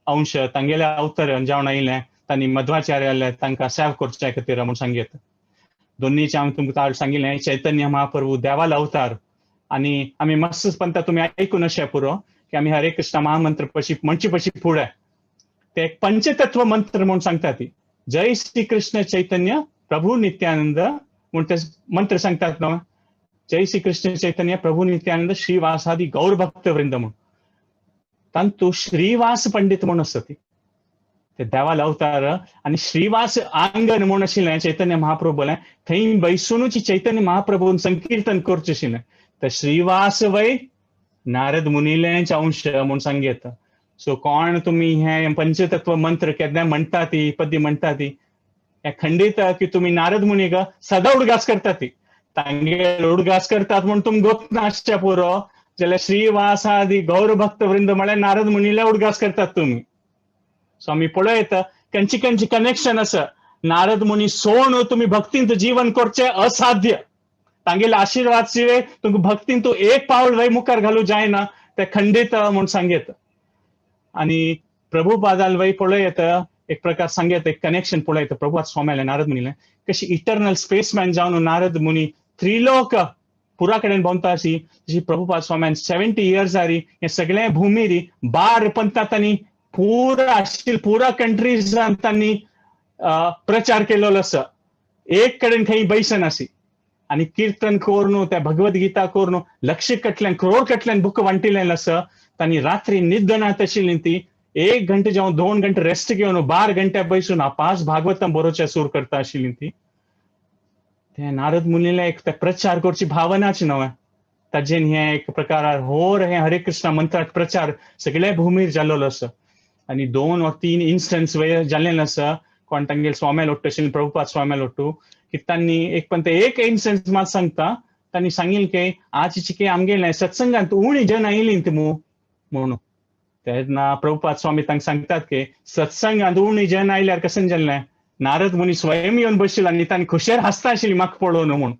अंश तांगेले अवतरण जावन आयिल्लें तांणी मध्वाचार्याले तांकां सेव करचे खातीर म्हूण सांगीत. दोन्हीचे हांवें तुमकां सांगिल्लें चैतन्य महाप्रभू देवालो अवतार. आनी आमी मस्त पंता तुमी आयकून अशें पुरो की आमी हरे कृष्ण महामंत्र पशी म्हणचे पशी फुडें ते एक पंचतत्व मंत्र म्हूण सांगता ती. जय श्री कृष्ण चैतन्य प्रभू नित्यानंद म्हूण ते मंत्र सांगतात न्हू. जय श्री कृष्ण चैतन्य प्रभू नित्यानंद श्रीवासादी गौर भक्त वृंद म्हूण. तांतू श्रीवास पंडित म्हूण आसा ती ते देवाल अवतार. आनी श्रीवास आंगण म्हूण आशिल्लें चैतन्य महाप्रभूलें थंय बैसुनूच चैतन्य महाप्रभून संकीर्तन करचें आशिल्लें. ते श्रीवास वय नारद मुनिलेंच अंश म्हूण सांगता. सो कोण तुमी हे पंचतत्व मंत्र केन्ना म्हणटा ती पद्य म्हणटा ती हे खंडीत की तुमी नारद मुनीक सदां उडगास करता ती. तांगेर उडगास करतात म्हूण तुमकां गोत नासचें पुरो जाल्यार श्रीवासादी गौरभक्त वृंद म्हळ्यार नारद मुनीले उडगास करतात तुमी. सो आमी पळयता खंयची खंयची कनेक्शन आसा. नारद मुनी सोण तुमी भक्तींत जीवन करचें असाध्य. तांगेले आशिर्वाद शिवाय तुमकां भक्तींत एक पावल वय मुखार घालूं जायना ते खंडीत म्हूण सांगता. आनी प्रभुपादाल वय पळयता एक प्रकार सांगता एक कनेक्शन पळयता प्रभुपाद स्वाम्याले नारद मुनीले कशी इटर्नल स्पेसमॅन जावन नारद मुनी त्रिलोक पुरा कडेन भोंवता अशी तशी प्रभुपाद स्वाम्यान 70 इयर्स आरी हे सगळे भूमीरी बार पंता तांणी पुरा आशिल्ले पुरा कंट्रीजान तांणी प्रचार केलेलो आसा. एक कडेन खंय बैसन आसी आनी कीर्तन करून त्या भगवद गीता करून लक्ष कटल्यान क्रोड कटल्यान बुक वांटिलें आसा. तांणी रात्री न्हिद नात आशिल्ली ती 1 घंटे जावं 2 घंटे रेस्ट घेवन 12 घंटे बैसून पांच भागवतम बरोवचे सूर करता आशिल्ली ती. ते नारद मुनीले एक प्रचार करची भावनाच न्हय ताजेन हे एक प्रकार होर हे हरे कृष्ण मंत्राक प्रचार सगळे भूमीर जाल्लो आसा. आनी 2 वा 3 इन्स्टन्स वे जाल्लें आसा कोण तांगेले स्वाम्या लोट्टू आशिल्ले प्रभुपाद स्वाम्या लोट्टू की तांणी एक पण ते एक इन्स्टन्स मात सांगता. तांणी सांगिल्लें की आज चिके आमगेले सत्संगांत उणी जन आयलीं ती म्हणून. तेन्ना प्रभुपाद स्वामी तांकां सांगतात की सत्संगांत उणी जन आयल्यार कशें जाल्लें नारद मुनी स्वयं येवन बशिल्लो आनी तांणी खुशेर हांसता आशिल्ली म्हाका पळोवन म्हूण.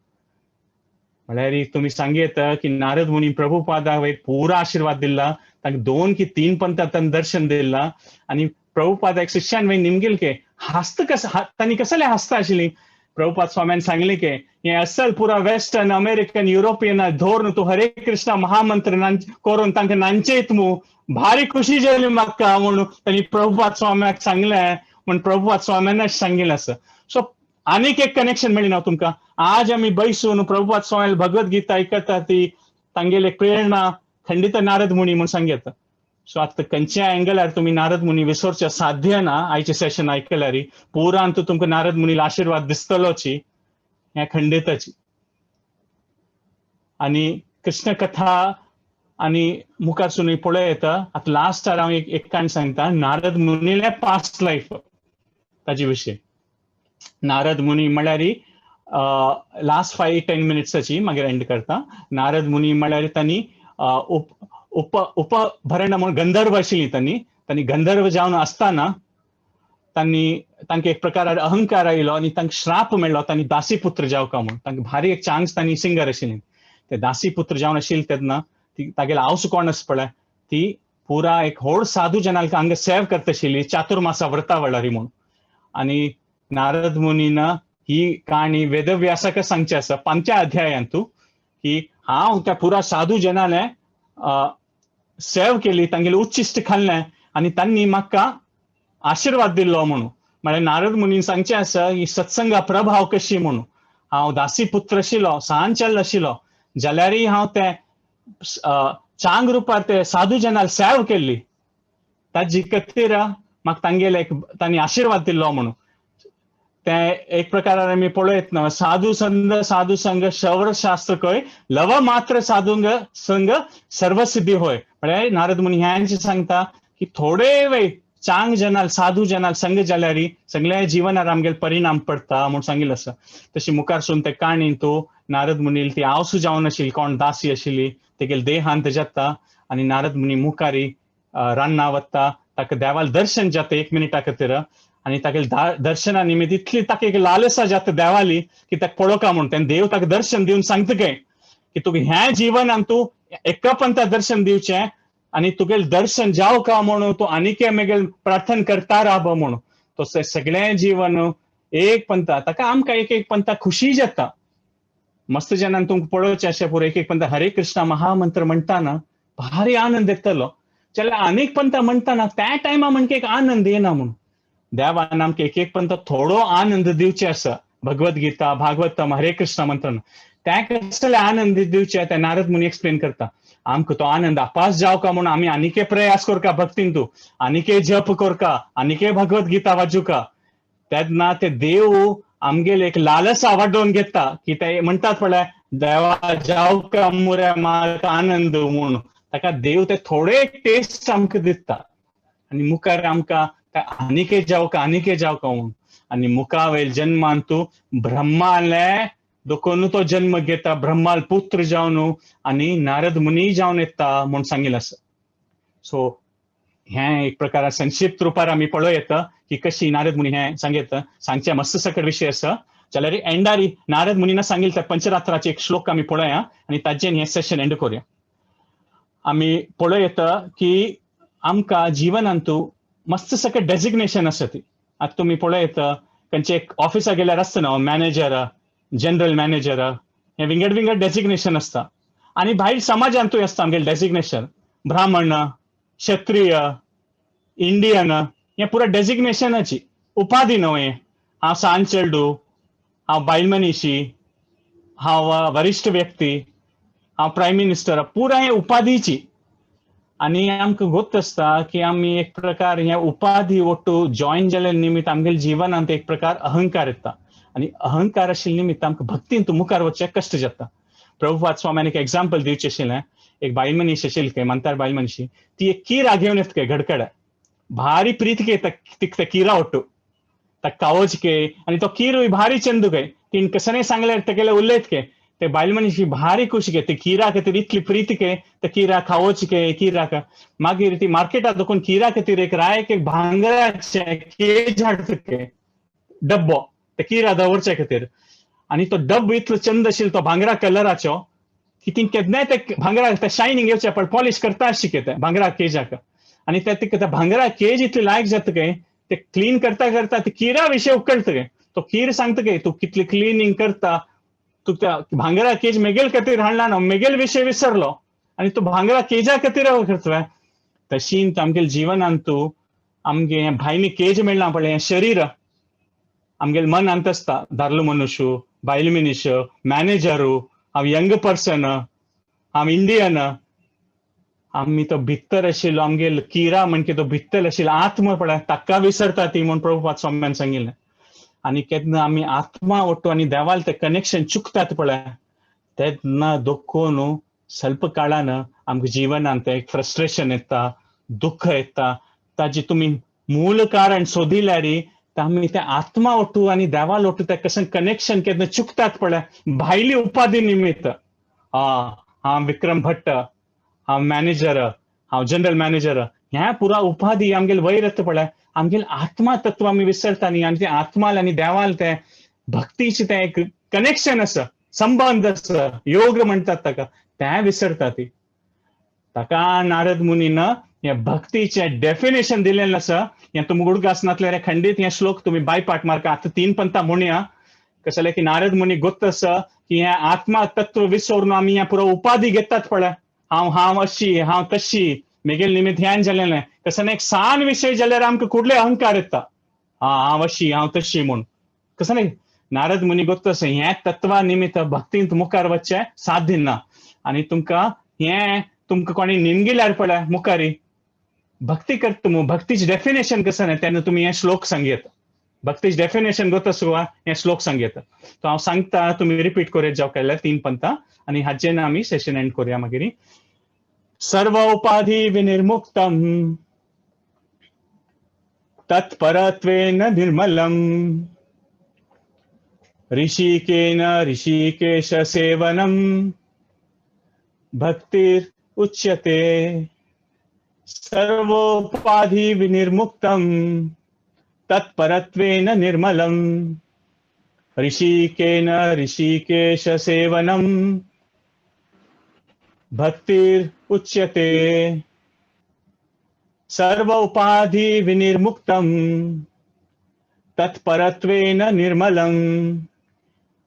म्हळ्यार तुमी सांगयत की नारद मुनी प्रभुपादा वयर पुरा आशिर्वाद दिला तांकां 2 की 3 पंथा तांणी दर्शन दिला. आनी प्रभुपादा एक शिष्यान वयर निमगेल के हांसता कसं तांणी कसलें हांसता आशिल्ली. प्रभुपाद स्वाम्यान सांगलें की हे असल पुरा वेस्टर्न अमेरिकन युरोपियन धोरण तूं हरे कृष्ण महामंत्र करून तांकां नांचयत मू भारी खुशी जाली म्हाका म्हणून तांणी प्रभुपाद स्वाम्याक सांगलें म्हूण प्रभुपाद स्वाम्यानच सांगिल्लें आसा. सो आनीक एक कनेक्शन मेळ्ळें ना तुमकां. आज आमी बैसून प्रभुपाद स्वामी भगवद गीता आयकता ती तांगेली प्रेरणा खंडीत नारद मुनी म्हूण सांगता. सो आतां खंयच्या एंगलार तुमी नारद मुनी विसरचें साध्य ना. आयचें सेशन आयकल्यार पुरांत तुमकां नारद मुनीला आशिर्वाद दिसतलोची ह्या खंडिताची. आनी कृष्ण कथा आनी मुखार सुनूय पळय येता. आतां लास्ट हांव एक काणी सांगता नारद मुनीले पास्ट लायफ ताजे विशीं. नारद मुनी म्हळ्यार लास्ट 5-10 मिनिट्साची मागीर एंड करता. नारद मुनी म्हळ्यार तांणी उप उप उपभरण म्हणून गंधर्व आशिल्ली तांणी. तांणी गंधर्व जावन आसतना तांणी तांकां एक प्रकार अहंकार आयलो आनी तांकां श्राप मेळ्ळो तांणी दासी पुत्र जावका म्हूण. तांकां भारी एक चान्स तांणी सिंगर आशिल्ली ते दासी पुत्र जावन आशिल्ले तेन्ना ती तागेले आवस कोण आसा पळय ती पुरा एक व्हड साधू जनांक हांगा सेव करता आशिल्ली चातुर्मासा व्रता वेळारी म्हूण. आनी नारद मुनीन ही काणी वेदव्यासाक सांगची आसा 5व्या अध्यायांतू की हांव त्या पुरा साधू जनाले सेव केली तांगेले उच्चिश्ट खाल्लें आनी तांणी म्हाका आशिर्वाद दिल्लो म्हणून. म्हळ्यार नारद मुनीन सांगचें आसा ही सत्संगा प्रभाव कशी म्हणून. हांव दासी पुत्र आशिल्लो सान चल आशिल्लो जाल्यारय हांव ते चांग रुपार ते साधू जनाल सेव केल्ली ताजी खातीर म्हाका तांगेले एक तांणी आशिर्वाद दिल्लो म्हणून. ते एक प्रकारान आमी पळयत ना, साधू संत साधू संघ शवर शास्त्र कय लव मात्र साधुंग संघ सर्वसिद्धी होय. म्हळ्यार नारद मुनी ह्यांचे सांगता की थोडे वेळ चांग जनाल साधू जनाल संघ जाल्यार सगळ्या जिवनार आमगेले परिणाम पडटा म्हूण सांगिल्लें आसा. तशी मुखार ते काणी तो नारद मुनील ती आवसू जावन आशिल्ली, कोण दासी आशिल्ली, तेगेले देहांत जाता आनी नारद मुनी मुखारी रान्ना वता, ताका देवाल दर्शन जाता एक मिनिटा खातीर आनी तागेले दर्शना निमित्त इतली ताका एक लालसा जाता देवाली की ताका पळोवका म्हूण. तेन्ना देव ताका दर्शन दिवन सांगता काय की तुका ह्या जिवनान तूं एका पंथा दर्शन दिवचें आनी तुगेलें दर्शन जावं का म्हणून तूं आनीक मेगेल प्रार्थना करता राब म्हणून. तशें सगळें जीवन एक पंथा ताका आमकां एक एक पंथा खुशी जाता. मस्त जनान तुमकां पळोवचें अशें पुरो एक एक पंथा हरे कृष्णा महामंत्र म्हणटाना भारी आनंद येतलो. जाल्यार आनीक पंथा म्हणटाना त्या टायमा म्हणके एक आनंद येना म्हणून. देवान आमकां एक एक पंथा थोडो आनंद दिवचे आसा. भगवद गीता, भागवतम, हरे कृष्णा मंत्र त्या कसले आनंद दिवचे ते नारद मुनी एक्सप्लेन करता. आमकां तो आनंद अपास जावका म्हणून आमी आनीके प्रयास करका भक्तीन, तूं आनीके जप करका, आनीके भगवद गीता वाचुका. तेन्ना ते देव आमगेले एक लालसा वाडोवन घेता की ते म्हणटात पळय देवा जावका मुरे म्हाका आनंद म्हूण. ताका देव ते थोडे टेस्ट आमकां दिता आनी मुखार आमकां आनीके जावका आनीके जावका म्हूण. आनी मुखावेल जन्मान तूं ब्रह्माले देखून तो जन्म घेता, ब्रह्माल पुत्र जावन आनी नारद मुनी जावन येता म्हूण सांगिल्लें आसा. सो हें एक प्रकार संक्षिप्त रुपार आमी पळोवं येता की कशी नारद मुनी हें सांगता. सांगचें मस्त सकट विशय आसा. जाल्यार एंडारी नारद मुनीन सांगिल्लें त्या पंचरात्राचे एक श्लोक आमी पळोवया आनी ताजेन हें सेशन एंड करूया. आमी पळोवं येता की आमकां जिवनांतू मस्त सकट डेजिग्नेशन आसा ती. आतां तुमी पळोवं येता खंयचे एक ऑफिसा गेल्यार आसता न्हू मॅनेजर, जनरल मॅनेजर, हे विंगड विंगड डेजिग्नेशन आसता. आनी भायर समाजांतूय आसता आमगेलें डेजिग्नेशन, ब्राह्मण, क्षत्रिय, इंडियन, हे पुरा डेजिग्नेशनाची उपाधी न्हू हें. हांव सान चेडू, हांव बायल मनीशी, हांव वरिश्ठ व्यक्ती, हांव प्रायम मिनिस्टर, पुरा हे उपाधीची. आनी आमकां गोत्त आसता की आमी एक प्रकार हे उपाधी ಒಟ್ಟು जॉयन जाल्या निमित्त आमगेले जिवनांत एक प्रकार अहंकार येता आनी अहंकार आशिल्ले निमित्त आमकां भक्तीन मुखार वचचें कश्ट जाता. प्रभुपाद स्वाम्यान एक एग्जाम्पल दिवचें आशिल्लें. एक बायल मनीस आशिल्ली खंय, मंतार बायल मनीशी, ती एक किरा घेवन येता खंय घडकड्या, भारी प्रीत के त्या किरा ಒಟ್ಟು ताका कावच के आनी तो किरूय भारी चंदू खंय. तिणें कसलें सांगल्यार तेगेले उलयत के ते बायल मनीस भारी खुशी के ते किरा खातीर इतली प्रीती के ते किरा खावोच के किराक. मागीर ती मार्केटात दोकून किरा खातीर एक रायक एक भांगराचे केज हाडटा के डब्बो ते किरा दवरचे खातीर. आनी तो डब्बो इतलो चंद आशिल्लो तो भांगरा कलराचो की ती केन्नाय ते भांगरा ते शायनींग येवचे पण पॉलिश करता आशिल्ले ते भांगरा केजाक. आनी ते तिका भांगरा केज इतली लायक जाता काय ते क्लीन करता करता ते किरा विशय उकळटा काय. तो कीर सांगता काय तूं कितली क्लिनींग करता, तूं त्या भांगरा केज मेगेल खातीर हाडला ना, मेगेल विशय विसरलो आनी तूं भांगरा केजा खातीर करता. तशींच आमगेले जिवनांत तूं आमगे भायली केज मेळना पळय हें शरीर आमगेले मनांत आसता, दादलो मनुष्य, बायल मनीस, मॅनेजरू, हांव यंग पर्सन, हांव इंडियन. आमी तो भितर आशिल्लो आमगेल किरा म्हणजे तो भितर आशिल्लो आत्मा पळय ताका विसरता ती म्हूण प्रभुपाद स्वाम्यान सांगिल्लें. आनी केन्ना आमी आत्मा ಒಟ್ಟು आनी देवाल ते कनेक्शन चुकतात पळय तेन्ना दोखून ಸ್ವಲ್ಪ काळान आमकां जिवनांत एक फ्रस्ट्रेशन येता, दुख्ख येता. ताजी तुमी मूल कारण सोदिल्यार आमी ते आत्मा ಒಟ್ಟು आनी देवाल ಒಟ್ಟು ते कशें कनेक्शन केन्ना चुकतात पळय भायली उपाधी निमित्त. हांव विक्रम भट्ट, हांव मॅनेजर, हांव जनरल मॅनेजर, ह्या पुरा उपाधी आमगेले वयर येता पळय आमगेले आत्मा तत्व आमी विसरता न्ही. आनी ते आत्माल आनी देवाल ते भक्तीचे ते एक कनेक्शन आसा, संबंध आसा, योग म्हणटात ताका, तें विसरता ती. ताका नारद मुनीन हे भक्तीचे डेफिनेशन दिलेलें आसा. हें तुमकां उडगास नासल्यार खंडीत हे श्लोक तुमी बायपाट मारका. आतां तीन पंथा म्हणया कसले की नारद मुनी गोत्त आसा की हे आत्मा तत्व विसरून आमी हे पुरो उपाधी घेतात पळय, हांव हांव अशी हांव तशी, मेगेल निमित्त ह्यान जालेलें. कसं एक सान विशय जाल्यार आमकां कुडले अहंकार येता, हा हांव अशी हांव तशी म्हूण. कसं न्ही नारद मुनी गोत्त आसा हें तत्वा निमित्त भक्तींत मुखार वचचें साध्य ना. आनी तुमकां हें तुमकां कोणी निमगिल्यार पळय मुखारी भक्ती करता मू, भक्तीचें डेफिनेशन कसं न्ही तेन्ना तुमी हें श्लोक सांगयत. भक्तीची डेफिनेशन गोत आसा हें श्लोक सांगता. तो हांव सांगता, तुमी रिपीट करीत जावं केल्यार तीन पंता आनी हाचेर आमी सेशन एंड करूया मागीर. सर्व उपाधी विनिर्मुक्तम तत्परत्वेन निर्मलम ऋषिकेन ऋषिकेश सेवनम भक्तिर उच्यते. सर्वोपाधि विनिर्मुक्तम तत्परत्वेन निर्मलम ऋषिकेन ऋषिकेश सेवनम भक्तिर उच्यते. सर्व उपाधि विनिर्मुक्तम तत्परत्वेन निर्मलम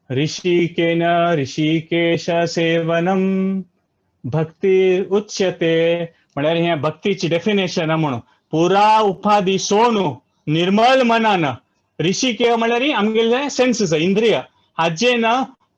ऋषिकेन ऋषिकेश सेवनम भक्ती उच्यते. म्हळ्यार हें भक्तीची डेफिनेशन म्हणून पुरा उपाधी सोडून निर्मल मनान, ऋषिके म्हळ्यार आमगेले सेन्सीस, इंद्रिय, हाजेन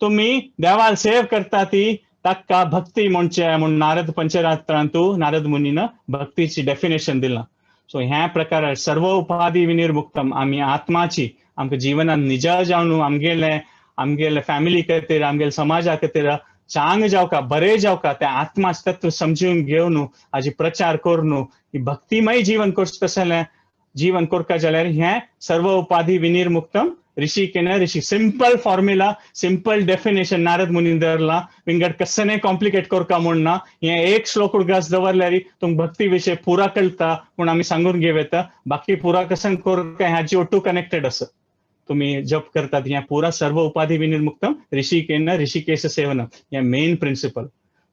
तुमी देवाल सेव करता ती ताका भक्ती म्हणचे म्हूण नारद पंचरात्रांतू नारद मुनीन भक्तीची डेफिनेशन दिलां. सो ह्या प्रकार सर्व उपाधी विनिर्मुक्तम, आमी आत्माची आमकां जिवनान निजा जावन आमगेले आमगेले फॅमिली खातीर, आमगेले समाजा खातीर चांग जावका, बरे जावका, त्या आत्मा तत्व समजून घेवन हाजी प्रचार करून ही भक्तिमय जीवन करचें तशें जीवन करका जाल्यार हें सर्व उपाधी विनिर्मुक्तम ऋषिकेन ऋषी, simple formula, simple definition Narad Muni धरला. विंगड कसने कॉम्प्लिकेट करका म्हूण ना. हें एक श्लोक उडगास दवरल्यार तुमकां भक्ती विशय पुरा कळटा म्हूण आमी सांगून घेव येता. बाकी पुरा कसन करका हाजी ओट्टू कनेक्टेड आसा. तुम्ही जप करतात ह्या पुरा सर्व उपाधी विनिर्मुक्तम ऋषिकेन ऋषिकेश सेवनम हें मेन प्रिन्सिपल.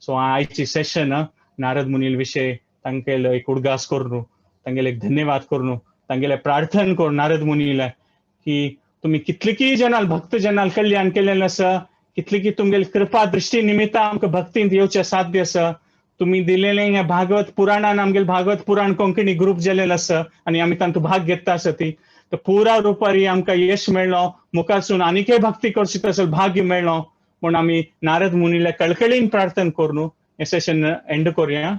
सो आयची सेशन नारद मुनील विशय तांगेलो एक उडगास करून, तांगेले एक धन्यवाद करून, तांगेले प्रार्थन करून नारद मुनीला की तुम्ही कितलीकी जनाल भक्त जनाल कल्याण केलेलं आसा, कितलीकी तुमगेली कृपा दृष्टी निमित्त आमकां भक्तींत येवचें साध्य आसा. तुम्ही दिलेले हें भागवत पुराणान आमगेले भागवत पुराण कोंकणी ग्रुप जालेलो आसा आनी आमी तांतूं भाग घेता आसा ती तर पुरा रुपारी आमकां यश मेळ्ळो, मुखारसून आनीकय भक्ती करची तसो भाग्य मेळ्ळो म्हूण आमी नारद मुनीले कळकळीन प्रार्थना करून हें सेशन एंड करूया.